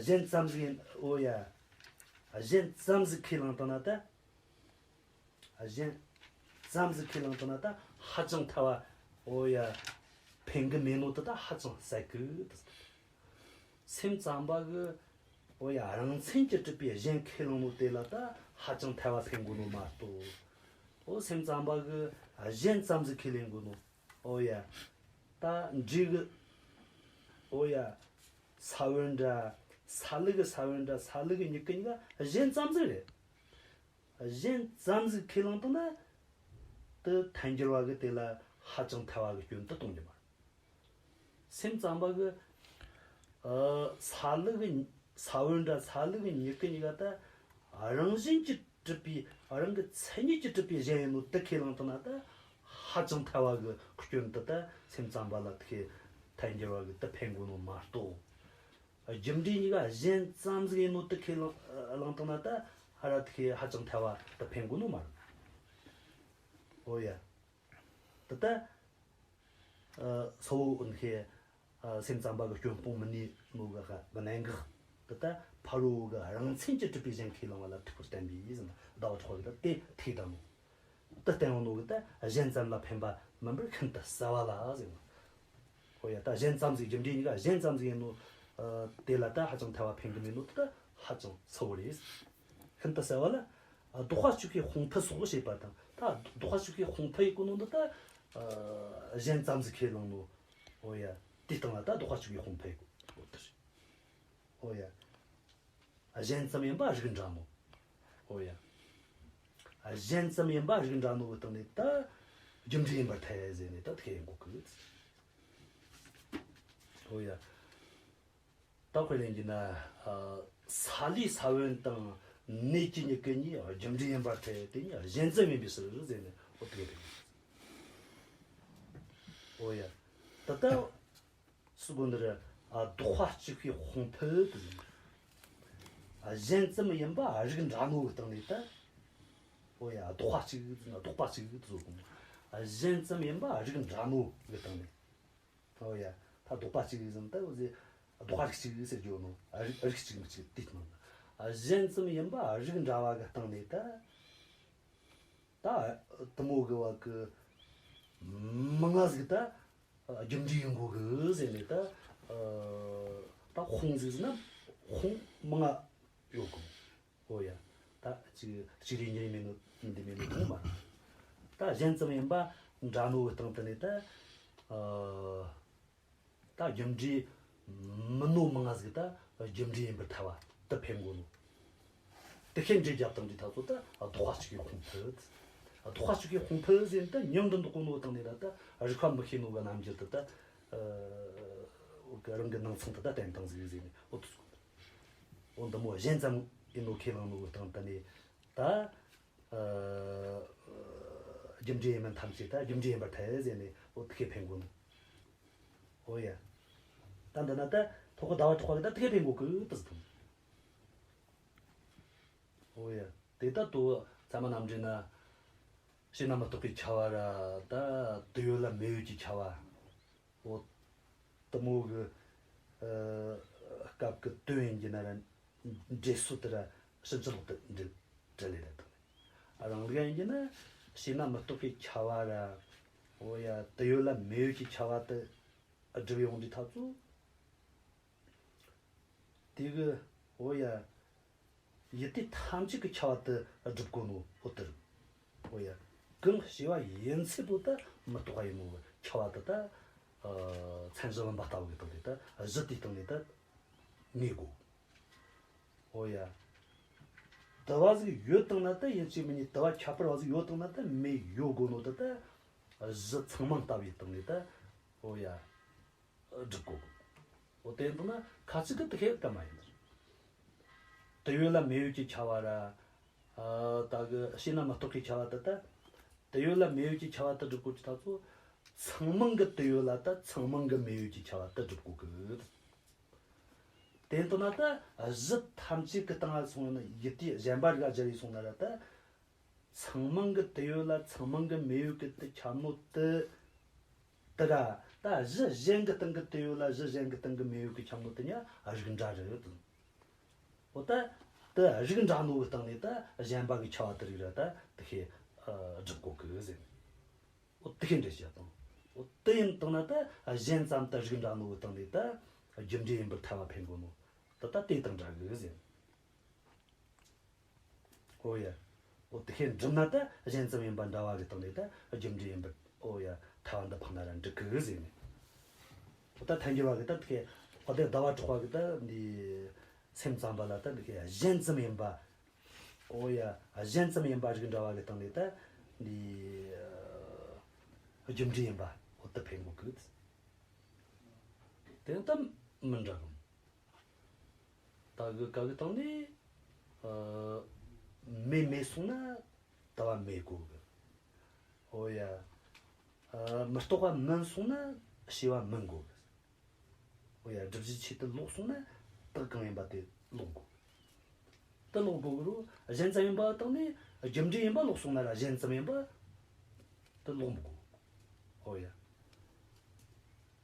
གཞན་ཙམ་ཟིག་ཡིན། འོ་ཡ། གཞན་ཙམ་ཟིག་ཁས་བླངས་བཏང་ན་ད། གཞན་ཙམ་ཟིག་ཁས་བླངས་བཏང་ན་ད་ཧ་ཅང་ཐལ་བ། འོ་ཡ། འཕེན་གི་མེད་ནོ་དེ་ད་ཧ་ཅང་གསལ་གི། སེམས་ཙམ་པ་གི། འོ་ཡ། རང་མཚན་གྱིས་གྲུབ་པའི་གཞན་ཁས་བླངས་ནོ་དེ་ལ་ད་ཧ་ཅང་ཐལ་བ་འཕེན་དགོས་ནོ་མ་གཏོགས། འོ་སེམས་ཙམ་པ་གི་གཞན་ཙམ་ཟིག་ཁས་ལེན་དགོས་ནོ། འོ་ཡ། ད་འབྲས་གི། འོ་ཡ། ས་བོན་འདྲ། སཱ་ལུ་གི་ས་བོན་འདྲ། སཱ་ལུ་གི་མྱུ་གུ་གཉིས་ཀ་གཞན་ཙམ་ཟིག་རེད། གཞན་ཙམ་ཟིག་ཁས་བླངས་བཏང་ན། དེ་ཐལ་འགྱུར་བ་གི་དེ་ལ་ཧ་ཅང་ཐལ་བ་གི་སྐྱོན་དེ་གཏོང་རྒྱུ་མ་རེད། སེམས་ཙམ་པ་གི། ཨ། སཱ་ལུ་གི། ས་བོན་འདྲ། སཱ་ལུ་གི་མྱུ་གུ་གཉིས་ཀ་ད་རང་བཞིན་གྱིས་གྲུབ་པའི། རང་གི་མཚན་ཉིད་ཀྱིས་གྲུབ་པའི་གཞན་ཡིན་ནོ་དེ་ཁས་བླངས་བཏང་ན་ད་ཧ་ཅང་ཐལ་བ་གི་སྐྱོན་དེ་ད་སེམས་ཙམ་པ་ལ་དེ་ཁས་ཐལ་འགྱུར་བ་གི་དེ་འཕེན་དགོས་ནོ་མ་གཏོགས། རྒྱུ་འབྲས་གཉིས་ཀ་གཞན་ཙམ་ཟིག་ཡིན་ནོ་དེ་ཁས་བླངས་བཏང་ན་ད་ཧ་ར་དེ་ཁས་ཧ་ཅང་ཐལ་བ་དེ་འཕེན་དགོས་ནོ་མ་རེད། འོ་ཡ། དེ་ད། ཨ། སོ་བོ་འོན་ཁེ། ཨ། སེམས་ཙམ་པ་གི་སྐྱོན་སྤོང་མི་ནུས་ནོ་གི་གནད་འགག་དེ་ད་ཕ་རོལ་གི་རང་མཚན་གྱིས་གྲུབ་པའི་གཞན་ཁས་བླངས་པ་ལ་ཐུག་པར་བསྟན་པས་ཟེར་ན་ཟླ་བ་གྲགས་པ་གིས་ད་དེ་ཐུག་བསྡད་ནོ། དེ་བསྟན་ཡོང་ནོ་གི་ད་གཞན་ཙམ་ལ་འཕེན་པ་མིན་པར་ཤིན་ཏུ་གསལ་བ་ལ་ཟེར་ནོ། འོ་ཡ། ད་གཞན་ཙམ་ཟིག་རྒྱུ་འབྲས་གཉིས་ཀ་གཞན་ཙམ་ཟིག་ཡིན་ནོ། ཨ། དེ་ལ་ད་ཧ་ཅང་ཐལ་བ་འཕེན་གི་མེད་ནོ་དེ་ད་ཧ་ཅང་གསལ་བོ་རེད། ཤིན་ཏུ་གསལ་བ་ལ། ཨ། ལྡོག་པ་གཅིག་པའི་དཔུང་འཕུལ་སོགས་བྱེད་པ་དང་། ད་ལྡོག་པ་གཅིག་པའི་དཔུང་འཕུལ་ཡེ་གོ་ནོ་འདི་ད། ཨ། གཞན་ཙམ་ཟིག་ཁས་བླངས་ནོ། འོ་ཡ། དེའི་སྟེང་ལ་ད་ལྡོག་པ་གཅིག་པའི་དཔུང་འཕུལ་ཡེ་གོ་ནོ་དེ་རེད། འོ་ཡ། གཞན་ཙམ་ཡིན་པ་རིགས་འདྲ་མོ། འོ་ཡ། གཞན་ཙམ་ཡིན་པ་རིགས་འདྲ་མོ་གི་སྟེང་ནས་ད་རྒྱུ་འབྲས་ཡིན་པར་ཐལ་ཟེར་ནས་ད་ཐེ་ཡིན་གོ་གི། འོ་ཡ། ད་དཔེ་ལེན་རྒྱུ་ན། ཨ། སཱ་ལུའི་ས་བོན་དང་ནས་ཀྱི་མྱུ་གུ་གཉིས་རྒྱུ་འབྲས་ཡིན་པར་ཐལ། དེ་གཉིས་གཞན་ཙམ་ཡིན་པའི་ཕྱིར་ཟེར་ནས་འོ་དེ་ག་འོ་ཡ། ད་ལྟ་སུ་གོ་འདིར། ཨ། ལྡོག་པ་གཅིག་པའི་དཔུང་འཕུལ་དུ་ཟིན། ཨ། གཞན་ཙམ་ཡིན་པ་རིགས་འདྲ་མོ་གི་སྟེང་ནས་ད། འོ་ཡ། ལྡོག་པ་གཅིག་ཟིན་ན་ལྡོག་པ་གཅིག་ཏུ་བཟོ་དགོས། ཨ། གཞན་ཙམ་ཡིན་པ་རིགས་འདྲ་མོ་གི་སྟེང་ནས། འོ་ཡ། ད་ལྡོག་པ་གཅིག་ཟིན་ད་འོ་ཟེ། ལྡོག་པ་རིགས་གཅིག་ཟེར་རྒྱུ་ནོ། ཨ། རིགས་རིགས་གཅིག་མི་གཅིག་དེ་སྟེང་ན། ཨ། གཞན་ཙམ་ཡིན་པ་རིགས་འདྲ་བ་གི་སྟེང་ནས་ད། ད་དེ་མོ་གི་བ་གི་མང་ང་ཟིག་ད་རྒྱུ་འབྲས་ཡིན་དགོས་གི་ཟེར་ནས་ད། ཨ། ད་དཔུང་ཟིག་ཟིན་ན་དཔུང་མང་ང་ཡོད་གི། འོ་ཡ། ད་གཅིག་གཅིག་རེ་གཉིས་རེ་མེད་ནོ་འདི་མེད་ནོ་དེ་མོ་མ་རེད། ད་གཞན་ཙམ་ཡིན་པ་འདྲ་ནོ་གི་སྟེང་དེ་ནས་ད། ཨ། ད་རྒྱུ་འབྲས་མིན་ནོ་མང་ང་ཟིག་ད་རྒྱུ་འབྲས་ཡིན་པར་ཐལ་བ་དེ་འཕེན་གོ་ནོ། དེ་ཁས་འགྲེལ་རྒྱབ་བཏང་དུས་ཐག་ཚོད་ད་ལྡོག་པ་གཅིག་གི་དཔུང་འཕུལ། ལྡོག་པ་གཅིག་གི་དཔུང་འཕུལ་ཟེར་ནི་ད་མྱིང་འདི་འདོགས་གོ་ནོ་སྟེང་ནས་ད་ད་རིགས་པ་མི་ཤེས་ནོ་གི་རྣམ་འགྱུར་དེ་ད། ཨ། རང་གི་ནང་ཚང་དེ་ད་བསྟན་བཏང་ཟིག་ཟེར་ནས་འོ་དེ་ཟིག་འོ་འདི་མོ་གཞན་ཙམ་ཡིན་ནོ་ཁས་བླངས་ནོ་གི་སྟེང་དེ་ནས་ད། ཨ། རྒྱུ་འབྲས་ཡིན་མིན་ཐམས་ཅད་ད་རྒྱུ་འབྲས་ཡིན་པར་ཐལ་ཟེར་ནས་འོ་དེ་ཁས་འཕེན་གོ་ནོ། འོ་ཡ། ད་འདི་ན་ད་ཐོག་གི་ཟླ་བ་གྲགས་པ་གིས་ད་དེ་ཁས་འཕེན་གོ་གི་དེ་ཟིག་འཐུང་། འོ་ཡ། དེ་ད་དོ་ཚད་མ་རྣམ་འགྲེལ་ན། བྱས་ན་མི་རྟག་པའི་ཁྱབ་པ་ར། ད་དུ་ཡོད་ལ་མེ་ཡོད་ཀྱི་ཁྱབ་པ། འོ། དེ་མོ་གི། ཨ། སྐབས་ཀྱི་དོན་ཡིན་གྱི་ན་ར། འགྲེལ་སྲོལ་དེ་ར་ཕྱིན་ཅི་ལོག་ཏུ་འགྲེལ་འགྲེལ་ལེ་ར་དང་། རང་ལུགས་ཡིན་གྱི་ན། བྱས་ན་མི་རྟག་པའི་ཁྱབ་པ་ར། འོ་ཡ། དུ་ཡོད་ལ་མེ་ཡོད་ཀྱི་ཁྱབ་པ་དེ་སྒྲུབ་ཡོང་དུས་ཐག་ཚོད། དེ་གི། འོ་ཡ། ཡུལ་དུས་ཐམས་ཅད་ཀྱི་ཁྱབ་པ་དེ་སྒྲུབ་དགོས་ནོ་འོ་དེ་རེད། འོ་ཡ། གང་བྱས་པ་ཡིན་ཚད་པོ་ད་མི་རྟག་པ་ཡིན་ནོ་ཁྱབ་པ་དེ་ད། ཨ། མཚན་གཞི་བུམ་པ་ལྟ་བུ་གི་སྟེང་ནས་ད་གཞི་དེའི་སྟེང་ནས་ད་ངེས་དགོས། འོ་ཡ། དུ་བ་ཟིག་ཡོད་བཏང་ན་ད་ཡིན་གཅིག་མིན་གཉིས་དུ་བ་ཁྱད་པར་བ་ཟིག་ཡོད་བཏང་ན་ད་མེ་ཡོད་དགོས་ནོ་ད་ད་གཞི་ཚང་མང་ལྟ་བུའི་སྟེང་ནས་ད། འོ་ཡ། སྒྲུབ་གོ། འོ་དེ་འདུག་ན་ཁ་ཅིག་གི་དེ་ཁེ་ག་མ་ཡིན། དུ་ཡོད་ལ་མེ་ཡོད་ཀྱི་ཁྱབ་པ་ར། ཨ་ད་གི་བྱས་ན་མི་རྟག་གི་ཁྱབ་པ་ད་ད། དུ་ཡོད་ལ་མེ་ཡོད་ཀྱི་ཁྱབ་པ་ད་སྒྲུབ་གོ་ཅི་ད་ཚོ། ཚང་མང་གི་དུ་ཡོད་ལ་ད་ཚང་མང་གི་མེ་ཡོད་ཀྱི་ཁྱབ་པ་ད་སྒྲུབ་གོ་གི། དེ་འདུག་ན་ད་གཞི་ཐམས་ཅད་གི་སྟེང་ང་སོང་ན་ཡུལ་དུས་གཞན་པ་རིགས་ལ་སྦྱར་ཡི་སོང་ན་ར་ད། ཚང་མང་གི་དུ་ཡོད་ལ་ཚང་མང་གི་མེ་ཡོད་གི་དུ་ཁྱབ་ནོ་དུ། དུ་ར། ད་གཞི་གཞན་གི་སྟེང་གི་དུ་ཡོད་ལ་གཞི་གཞན་གི་སྟེང་གི་མེ་ཡོད་གི་ཁྱབ་ནོ་དུ་ཉ་རིགས་འདྲ་རེད་དོ། འོ་ད། དུ་རིགས་འདྲ་ནོ་གི་སྟེང་ནས་ད་གཞན་པ་གི་ཁྱབ་པ་དུ་རིགས་ར་ད་དུ་ཁེ་སྒྲུབ་གོ་གི་ཟེར། འོ་དུ་ཁེ་འདྲ་བྱ་དང་། འོ་དུ་ཡིན་དང་ན་ད་གཞན་ཙམ་དུ་རིགས་འདྲ་ནོ་གི་སྟེང་ནས་ད་རྒྱུ་འབྲས་ཡིན་པར་ཐལ་བ་འཕེན་གོ་ནོ། ད་ད་དེ་དང་འདྲ་གི་ཟེར། ཨོ་ཡ། ཨོ་དེ་ཁས་འགྲུབ་ན་ད་གཞན་ཙམ་ཡིན་པ་འདྲ་བ་གི་སྟེང་ནས་ད་རྒྱུ་འབྲས་ཡིན་པར། ཨོ་ཡ། ཐལ་བ་འདི་འཕངས་ན་ར་འགྲིག་གི་ཟེར་ནས། ཨོ་ད་ཐལ་འགྱུར་བ་གི་ད་དེ་ཁས་དཔལ་ལྡན་ཟླ་བ་གྲགས་པ་གི་ད་འདི་སེམས་ཙམ་པ་ལ་ད་འདི་ཁས་གཞན་ཙམ་ཡིན་པ། ཨོ་ཡ། གཞན་ཙམ་ཡིན་པ་རིགས་འདྲ་བ་གི་སྟེང་ནས་ད་འདི་རྒྱུ་འབྲས་ཡིན་པ་ཨོ་དེ་འཕེན་གོ་གི། དེ་ད་མི་འདྲ་གམ། ད་གི་ག་གི་སྟེང་ནས། ཨ། མེ་མེད་སོང་ན་དུ་བ་མེད་དགོས་གི། ཨོ་ཡ། ཨ། མི་རྟག་པ་མིན་སོང་ན་བྱས་པ་མིན་དགོས་གི། ཨོ་ཡ། སྒྲུབ་བྱའི་ཆོས་དེ་ལོག་སོང་ན་རྟགས་གང་ཡིན་པ་དེ་ལོག་དགོས་གི། དེ་ལོག་དགོས་གི་རུ་གཞན་ཙམ་ཡིན་པ་སྟེང་ནས་རྒྱུ་འབྲས་ཡིན་པ་ལོག་སོང་ན་ར་གཞན་ཙམ་ཡིན་པ་དེ་ལོག་མི་དགོས། ཨོ་ཡ།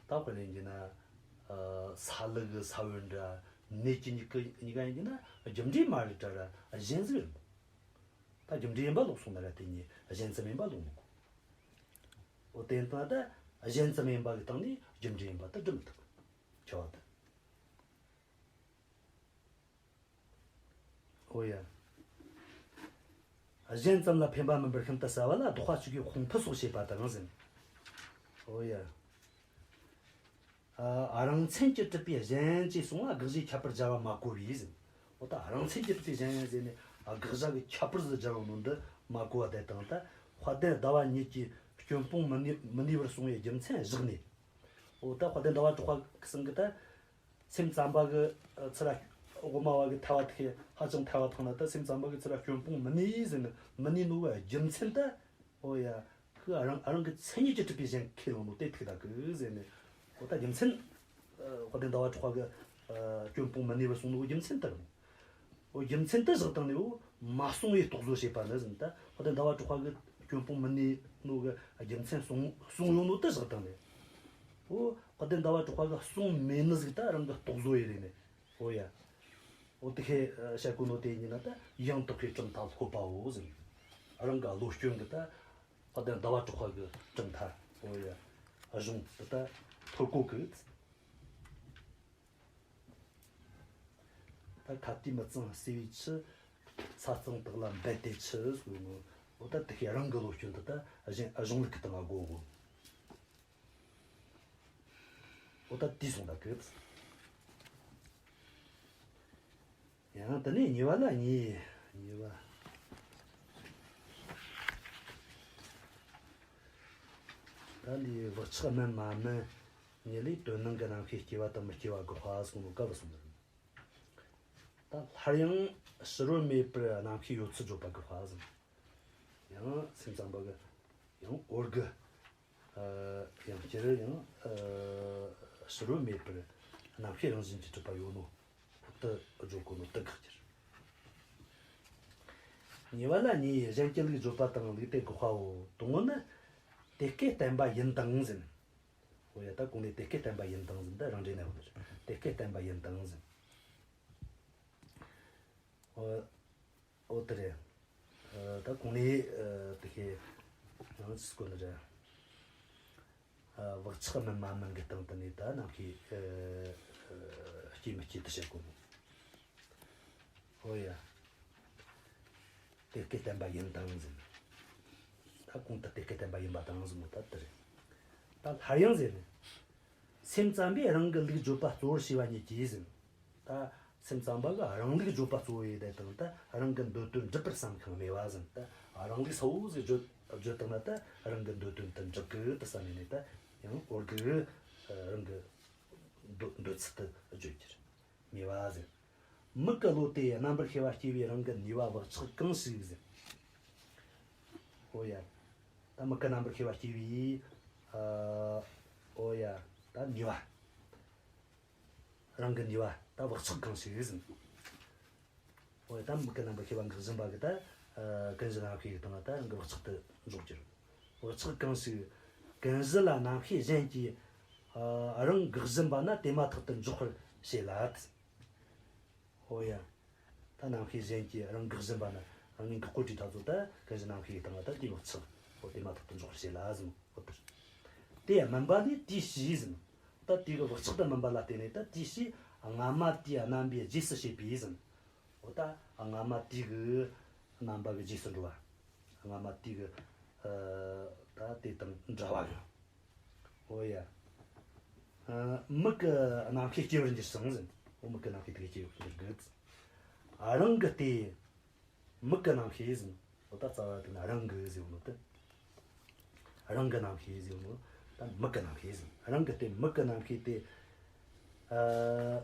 ད་དཔེར་ན་ཡིན་གྱི་ན། ཨ། སཱ་ལུ་གི་ས་བོན་འདྲ། ནས་ཀྱི་མྱུ་གུ་གཉིས་ཀ་ཡིན་གྱི་ན་རྒྱུ་འབྲས་མ་རེད་དྲ་ར་གཞན་ཟིག་རེད་མོ། ད་རྒྱུ་འབྲས་ཡིན་པ་ལོག་སོང་ན་ར་དེ་གཉིས་གཞན་ཙམ་ཡིན་པ་ལོག་མི་དགོས། འོ་དེ་ལྟ་ད་གཞན་ཙམ་ཡིན་པ་གི་སྟེང་ནས་རྒྱུ་འབྲས་ཡིན་པ་ད་སྒྲུབ་མི་ཐུབ། ཁྱབ་པ་ད། ཨོ་ཡ། གཞན་ཙམ་ལ་འཕེན་པ་མིན་པར་ཤིན་ཏུ་གསལ་བ་ལ་ལྡོག་པ་གཅིག་གིས་དཔུང་འཕུལ་སོགས་བྱེད་པ་དང་ཟེར། ཨོ་ཡ། ཨ། རང་མཚན་གྱིས་གྲུབ་པའི་གཞན་ཅེས་གསུངས་པ་དགག་བྱའི་ཁྱད་པར་སྦྱར་བ་མ་གོ་བས་ཟེར། འོ་ད་རང་མཚན་གྱིས་གྲུབ་པའི་གཞན་ཟེར་ནས་དགག་བྱ་གི་ཁྱད་པར་ཟིག་སྦྱར་བ་ནོ་འདི་མ་གོ་བ་དེ་དང་ད་དཔལ་ལྡན་ཟླ་བ་ཉིད་ཀྱིས་སྐྱོན་སྤོང་མི་ནུས་མི་ནུས་པར་གསུངས་པའི་རྒྱུ་མཚན་བཞག་ནས། འོ་ད་དཔལ་ལྡན་ཟླ་བ་གྲགས་པ་གི་གསུང་གི་ད། སེམས་ཙམ་པ་གི་ཚུར་ར་དབུ་མ་བ་གི་ཐལ་བ་དེ་ཧ་ཅང་ཐལ་བ་འཕངས་ན་ད་སེམས་ཙམ་པ་གི་ཚུར་ར་སྐྱོན་སྤོང་མི་ནུས་ཟེར་ནི་མི་ནུས་ནོ་གི་རྒྱུ་མཚན་ད། ཨོ་ཡ། ཁོས་རང་རང་གི་མཚན་ཉིད་ཀྱིས་གྲུབ་པའི་གཞན་ཁས་བླངས་ནོ་དེ་ཐུག་ད་གི་ཟེར་ནི། ཨོ་ད་རྒྱུ་མཚན། ཨ། དཔལ་ལྡན་ཟླ་བ་གྲགས་པ་གི། ཨ། སྐྱོན་སྤོང་མི་ནུས་པར་གསུངས་ནོ་གི་རྒྱུ་མཚན་ད་རེད། ཨོ་རྒྱུ་མཚན་དེ་བཞག་བཏང་ནས་འོ་མ་གསུངས་པའི་རྟོག་བཟོ་བྱེད་པ་ནི་ཟེར་ནི་ད་དཔལ་ལྡན་ཟླ་བ་གྲགས་པ་གི་སྐྱོན་སྤོང་མི་ནུས་ནོ་གི་རྒྱུ་མཚན་གསུངས་གསུངས་ཡོད་ནོ་དེ་བཞག་བཏང་ནས། འོ། དཔལ་ལྡན་ཟླ་བ་གྲགས་པ་གིས་གསུངས་མེད་ནི་ཟིག་ད་རང་གི་རྟོག་བཟོ་ཡེ་རེད་ནི། འོ་ཡ། འོ་དེ་ཁས་བཤད་གོ་ནོ་དེ་ཡིན་ན་ད་ཡང་དག་པའི་གྲུབ་མཐའ་སློབ་པའོ་ཟེར། རང་གི་བློ་སྐྱོན་གི་ད་དཔལ་ལྡན་ཟླ་བ་གྲགས་པ་གི་གྲུབ་མཐའ། འོ་ཡ། གཞུང་དེ་ད་ཐོར་གོ་གི། ད་ཁ་དུས་མི་གཙང་སེལ་བའི་ཆུ། ས་གཙང་དག་ལ་འབད་དེ་འཆི་ཟེར་ནོ། འོ་ད་དེ་ཁས་རང་གི་བློ་སྐྱོན་དེ་ད་གཞན་གཞུང་ལུགས་གི་སྟེང་ང་གོ་གོ། འོ་ད་དེ་སོང་ད་གི། ཡང་དེ་ནས་གཉིས་པ་ལ་གཉིས། གཉིས་པ། ད་འདི་བག་ཆགས་སྨིན་མ་སྨིན་གཉིས་ལས་དོན་སྣང་གི་རྣམ་ཤེས་སྐྱེ་བ་དང་མི་སྐྱེ་བ་དགག་པ་གསུངས་ནོ་ག་བ་སོང་ཟིག། ད་སླར་ཡང་ཕྱི་རོལ་མེད་པར་རྣམ་ཤེས་ཡོད་ཚུལ་བརྗོད་པ་དགག་པ་ཟེར། ཡང་སེམས་ཙམ་པ་གིས་ཡང་འོར་གི། ཨ། ཡང་སྤྱིར་ཡང་། ཨ། ཕྱི་རོལ་མེད་པར་རྣམ་ཤེས་རང་བཞིན་གྱིས་གྲུབ་པ་ཡོད་ནོ། དེ་བརྗོད་གོ་ནོ་དེ་དགག་རྒྱུ་རེད། གཉིས་པ་ལ་གཉིས། གཞན་གྱི་ལུགས་བརྗོད་པ་དང་ལུགས་དེ་དགག་པའོ། དང་པོ་ནི། དེ་སྐད་བསྟན་པ་ཡིན་དང་ཟེར། འོ་ཡ། ད་གོང་ནས་དེ་སྐད་བསྟན་པ་ཡིན་དང་ཟེར། ད་རང་འགྲེལ་ན་ཡོད་ནི་རེད། དེ་སྐད་བསྟན་པ་ཡིན་དང་ཟེར། འོ། འོ་དེ་རེད། ཨ། ད་གོང་ནས། ཨ། དེ་ཁས་ཡང་ཅི་གོ་ནི་རེད། ཨ། བག་ཆགས་སྨིན་མ་སྨིན་གི་སྟེང་དུ་ནས་ད་རྣམ་ཤེས། ཨ། ཨ། སྐྱེ་མི་སྐྱེ་དེ་བཤད་གོ་ནོ། འོ་ཡ། དེ་སྐད་བསྟན་པ་ཡིན་དང་ཟེར། ད་གོང་དུ་དེ་སྐད་བསྟན་པ་ཡིན་པ་དང་ཟེར་ནོ་ད་དེ་རེད། ད་སླར་ཡང་ཟེར་ནས། སེམས་ཙམ་པས་རང་གི་ལུགས་བརྗོད་པ་གཙོ་བོར་བྱས་པ་ཉིད་ཀྱིས་ཟེར། ད་ སེམས་ཙམ་པ་གིས་རང་ལུགས་བརྗོད་པ་གཙོ་བོ་ཡེ་བཏང་ད་རང་གི་འདོད་དོན་འགྲུབ་པར་བསམ་ཁུངས་མེད་པ་ཟེར། ད་རང་ལུགས་གསལ་བོ་ཟིག་བརྗོད་བརྗོད་བཏང་ན་ད་རང་གི་འདོད་དོན་དེ་འགྲུབ་གི་དེ་བསམ་ནས་ནས་ད་ཡང་འོར་གི་རང་གི་འདོད་འདོད་ཚུལ་དེ་བརྗོད་རྒྱུ་རེད། ཉེས་པ་ཟེར། མིག་གི་བློ་དེ་རྣམ་པར་ཤེས་པ་སྐྱེ་བའི་རང་གི་ནུས་པ་བག་ཆགས་གང་ཞིག་ཟེར། ཨོ་ཡ། ད་མིག་གི་རྣམ་པར་ཤེས་པ་སྐྱེ་བའི། ཨ། ཨོ་ཡ། ད་ནུས་པ། རང་གི་ནུས་པ་ད་བག་ཆགས་གང་ཞིག་ཟེར། ཨོ་ཡ། ད་མིག་གི་རྣམ་པར་ཤེས་པ་འགག་བཞིན་པ་གི་ད། ཨ། ཀུན་གཞི་རྣམ་ཤེས་ཀྱི་སྟེང་ལ་ད་རང་གི་བག་ཆགས་དེ་འཇོག་རྒྱུ་རེད། བག་ཆགས་གང་ཞིག་ཀུན་གཞི་ལ་རྣམ་ཤེས་གཞན་གྱིས། ཨ། རང་འགག་བཞིན་པ་ན་དེ་མ་ཐག་ཏུ་འཇོག་པར་བྱེད་ལ། ཨོ་ཡ། ད་རྣམ་ཤེས་གཞན་གྱིས་རང་འགག་བཞིན་པ་ན་རང་ཉིད་འགག་གོ་དུས་ད་ཚོ་ད་ཀུན་གཞི་རྣམ་ཤེས་ཀྱི་སྟེང་ལ་ད་དེའི་བག་ཆགས་ཨོ་དེ་མ་ཐག་ཏུ་འཇོག་པར་བྱེད་ལ་ཟེར་ནོ། ཨོ་དེ་རེད། དེ་སྨིན་པ་ལས་དེའི་ཕྱིར་ཟེར་ནོ། ད་དེ་གི་བག་ཆགས་དེ་སྨིན་པ་ལ་བརྟེན་ནས་ད་དེའི་ཕྱིར་སྔ་མ་དེའི་རྣམ་པའི་རྗེས་སུ་བྱེད་པའི་ཟེར་ནོ། ཨོ་ད་སྔ་མ་དེ་གི་རྣམ་པ་གི་རྗེས་སུ་འགྲོ་བ། སྔ་མ་དེ་གི། ཨ། ད་དེ་དང་འདྲ་བ་གི། ཨོ་ཡ། ཨ། མིག་གི་རྣམ་ཤེས་སྐྱེ་བར་འགྱུར་ཞིང་ཟེར། ཨོ་མིག་གི་རྣམ་ཤེས་དེ་གི་སྐྱེ་བར་འགྱུར་གི། ཨ། རང་གི་སྟེ་མིག་གི་རྣམ་ཤེས་ཟེར། ཨོ་ད་རྩ་བ་དེ་ན་རང་གི་ཟེར་ནོ་དེ། རང་གི་རྣམ་ཤེས་ཟེར་ནོ། ད་མིག་གི་རྣམ་ཤེས་ཟེར། རང་གི་སྟེ་མིག་གི་རྣམ་ཤེས་དེ། ཨ།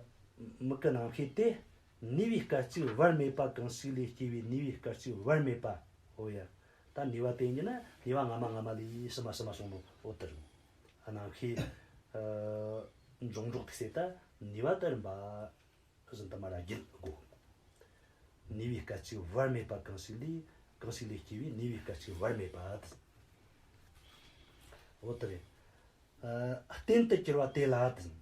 མིག་གི་རྣམ་ཤེས་དེ། ནུས་པའི་སྐད་ཅིག་བར་མེད་པ་གང་ཞིག་ལས་སྐྱེ་བའི་ནུས་པའི་སྐད་ཅིག་བར་མེད་པ། ཨོ་ཡ། ད་ནུས་པ་དེ་ཡིན་ན་ནུས་པ་སྔ་མ་སྔ་མ་ལས་ཕྱི་མ་ཕྱི་མ་བྱུང་ནོ་ཨོ་དེ་རེད། རྣམ་ཤེས། ཨ། འབྱུང་འགྲོ་དེ་ཟེར་ད་ནུས་པ་དེ་རིམ་པ་བཞིན་དུ་མར་ར་བརྒྱུད་དགོས། ནུས་པའི་སྐད་ཅིག་བར་མེད་པ་གང་ཞིག་ལས་གང་ཞིག་ལས་སྐྱེ་བའི་ནུས་པའི་སྐད་ཅིག་བར་མེད་པ། ཨོ་དེ་རེད། ཨ། རྟེན་དུ་གྱུར་པ་དེ་ལ་དེ།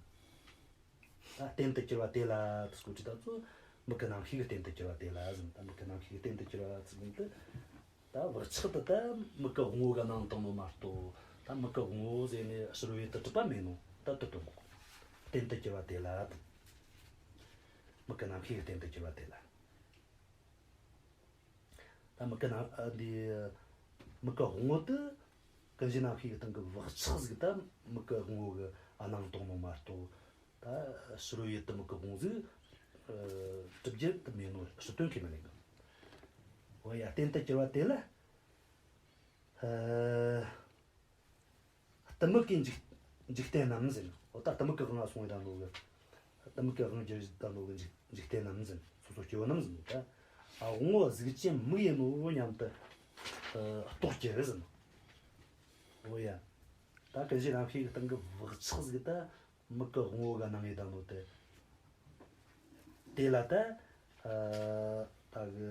ད་རྟེན་དུ་གྱུར་པ་དེ་ལ་དེ་སྐོར་གྱི་ད་ཚོ་མིག་གི་རྣམ་ཤེས་ཀྱི་རྟེན་དུ་གྱུར་པ་དེ་ལ་ཟེར། ད་མིག་གི་རྣམ་ཤེས་ཀྱི་རྟེན་དུ་གྱུར་པ་ཟེར་གི་འདི། ད་བག་ཆགས་དེ་ད་མིག་གི་དབང་པོ་གིས་སྣང་བཏང་ནོ་མ་གཏོགས། ད་མིག་གི་དབང་པོ་ཟེར་ནས་ཕྱི་རོལ་ཡུལ་དུ་གྲུབ་པ་མེད་ནོ། ད་དེ་སྟོན་གོ། རྟེན་དུ་གྱུར་པ་དེ་ལ། མིག་གི་རྣམ་ཤེས་ཀྱི་རྟེན་དུ་གྱུར་པ་དེ་ལ། ད་མིག་གི་རྣམ། ཨ། འདི་མིག་གི་དབང་པོ་དེ་ཀུན་གཞི་རྣམ་ཤེས་ཀྱི་སྟེང་གི་བག་ཆགས་ཟིག་ད་མིག་གི་དབང་པོ་གིས་སྣང་བཏང་ནོ་མ་གཏོགས། ད་ཕྱི་རོལ་ཡུལ་དུ་མིག་གི་དབང་པོ་ཟིག་ཨ། གྲུབ་རྒྱུ་དེ་མེད་ནོ་ཕྱི་དོན་གྱིས་མི་ལེན་གི། འོ་ཡ། རྟེན་དུ་གྱུར་པ་དེ་ལ། ཨ། གཏི་མུག་གི་འཇིག་འཇིག་རྟེན་རྣམས་ཟེར། འོ་ད་གཏི་མུག་གི་དབང་ལ་སོང་བའི་དང་ལོ་གི། གཏི་མུག་གི་དབང་གྱུར་དང་ལོ་གི་འཇིག་འཇིག་རྟེན་རྣམས་ཟེར། སོ་སོ་སྐྱེ་བོ་རྣམས་ཟེར། ད་ཨ། དབང་པོ་གཟུགས་ཅན་མིག་ཡིན་ནོ་སྙམ་དུ། ཨ། རྟོག་གྱུར་ཟེར། འོ་ཡ། ད་ཀུན་གཞི་རྣམ་ཤེས་ཀྱི་སྟེང་གི་བག་ཆགས་ཟིག་ད་མིག་གི་དབང་པོ་གིས་སྣང་ངེ་བསྡད་ནོ་དེ། དེ་ལ་ད། ཨ། ད་གི།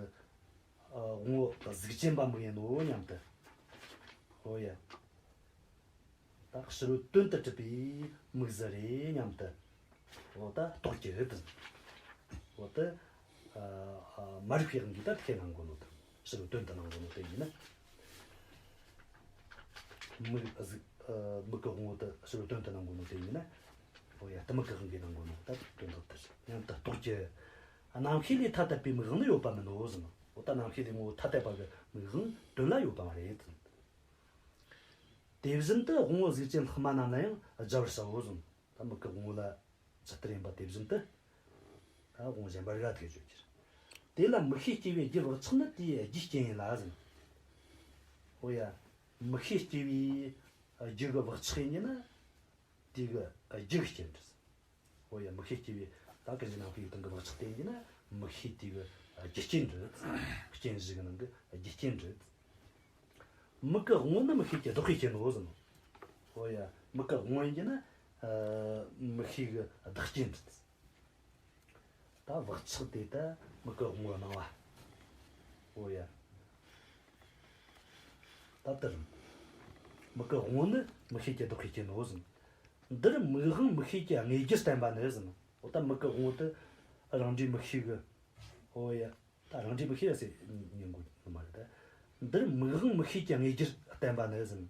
ཨ། དབང་པོ་གཟུགས་ཅན་པ་མིག་ཡིན་ནོ་སྙམ་དུ། འོ་ཡ། ད་ཕྱི་རོལ་དོན་དུ་གྲུབ་པའི་མིག་ཟིག་རེད་སྙམ་དུ། འོ་ད་རྟོག་གྱུར་ཏེ། འོ་ད། ཨ། ཨ། མ་རིག་པའི་དབང་གིས་ད་དེ་སྣང་གོ་ནོ་དེ། ཕྱི་རོལ་དོན་དུ་སྣང་གོ་ནོ་དེ་ཡིན་ན། མིག་གཟུགས། ཨ། མིག་གི་དབང་པོ་དེ་ཕྱི་རོལ་དོན་དུ་སྣང་གོ་ནོ་དེ་ཡིན་ན། འོ་ཡ། གཏི་མུག་གི་དབང་གིས་སྣང་གོ་ནོ་ད་དོན་དག་དེ་སྙམ་དུ་རྟོག་གྱུར། རྣམ་ཤེས་ལས་ཐ་དད་པའི་མིག་དབང་ནི་ཡོད་པ་མིན་ནོ་ཟེར། འོ་ད་རྣམ་ཤེས་ལས་ངོ་བོ་ཐ་དད་པ་གི་མིག་དབང་དོན་ལ་ཡོད་པ་མ་རེད། དེ་བཞིན་དུ་དབང་པོ་གཟུགས་ཅན་ལྷག་མ་རྣམས་ལ་ཡང་སྦྱར་བར་བྱའོ་གསུངས། ད་མིག་གི་དབང་པོ་ལ་ཇི་ལྟར་ཡིན་པ་དེ་བཞིན་དུ། ད་དབང་པོ་གཞན་པ་ར་དེ་བརྗོད་རྒྱུ་རེད། དེ་ལ་མིག་ཤེས་སྐྱེ་བའི་རྒྱུ་བག་ཆགས་ནི་དེའི་རྒྱུའི་རྐྱེན་ཡིན་ལ་ཟེར། འོ་ཡ། མིག་ཤེས་སྐྱེ་བའི་རྒྱུ་གི་བག་ཆགས་ཡིན་གྱི་ན། དེ་གི་རྒྱུ་གི་རྐྱེན་རེད། འོ་ཡ། མིག་ཤེས་སྐྱེ་བའི་ད་ཀུན་གཞི་རྣམ་ཤེས་སྟེང་གི་བག་ཆགས་དེ་ཡིན་ན་མིག་ཤེས་དེ་གི་རྒྱུ་རྐྱེན་རེད། རྐྱེན་བཞི་གི་ནང་གི་རྒྱུ་རྐྱེན་རེད། མིག་གི་དབང་པོ་ནི་མིག་ཤེས་ཀྱི་བདག་པོའི་རྐྱེན་ནོ་ཟེར། འོ་ཡ། མིག་གི་དབང་པོ་ཡིན་གྱི་ན། ཨ། མིག་ཤེས་གི་བདག་རྐྱེན་རེད། ད་བག་ཆགས་དེ་ད་མིག་གི་དབང་པོ་སྣང་བ། འོ་ཡ། ད་ལྟར་མིག་གི་དབང་པོ་ནི་མིག་ཤེས་ཀྱི་བདག་པོའི་རྐྱེན་ནོ་ཟེར། འདིར་མིག་དབང་མིག་ཤེས་ཀྱི་དངོས་རྒྱུར་བསྟན་པ་ནི་ཟེར། འོ་ད་མིག་གི་དབང་པོ་དེ་རང་འབྲས་མིག་ཤེས་གི། འོ་ཡ། ད་རང་འབྲས་མིག་ཤེས་ཟེར་ཉན་དགོས་ནི་མ་རེད་ད། འདིར་མིག་དབང་མིག་ཤེས་ཀྱི་དངོས་རྒྱུར་བསྟན་པ་ནི་ཟེར།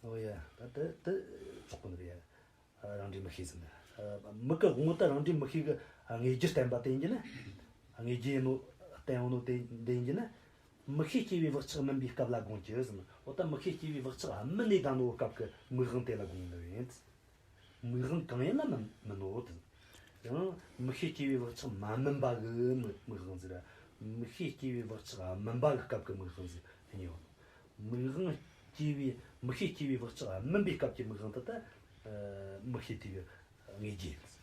འོ་ཡ། ད་དེ་དེ་ཆོག་གི་ནི་རེད། རང་འབྲས་མིག་ཤེས་ཟེར་ན། མིག་གི་དབང་པོ་དེ་རང་འབྲས་མིག་ཤེས་ཀྱི་དངོས་རྒྱུར་བསྟན་པ་དེ་ཡིན་གྱི་ན། དངོས་རྒྱུ་ཡིན་ནོ་བསྟན་ཡོད་ནོ་དེ་དེ་ཡིན་གྱི་ན། མིག་ཤེས་སྐྱེ་བའི་བག་ཆགས་སྨིན་པའི་སྐབས་ལ་དགོངས་ཀྱི་ཟེར། འོ་ད་མིག་ཤེས་སྐྱེ་བའི་བག་ཆགས་སྨིན་ནས་ད་ནོ་སྐབས་ཀྱི་མིག་དབང་དེ་ལ་དགོངས་ནི་ཡིན། མིག་དབང་གང་ཡིན་ལ་མིན་མིན་ནོ་དེ། ཡང་མིག་ཤེས་སྐྱེ་བའི་བག་ཆགས་མ་སྨིན་པ་གི་མིག་མིག་དབང་ཟེར། མིག་ཤེས་སྐྱེ་བའི་བག་ཆགས་སྨིན་པ་གི་སྐབས་ཀྱི་མིག་དབང་ཟེར་ཡོད། མིག་དབང་སྐྱེ་བའི་མིག་ཤེས་སྐྱེ་བའི་བག་ཆགས་སྨིན་པའི་སྐབས་ཀྱི་མིག་དབང་དེ་ད་ཨ་མིག་ཤེས་དེ་གི་དངོས་རྒྱུ་ཡིན།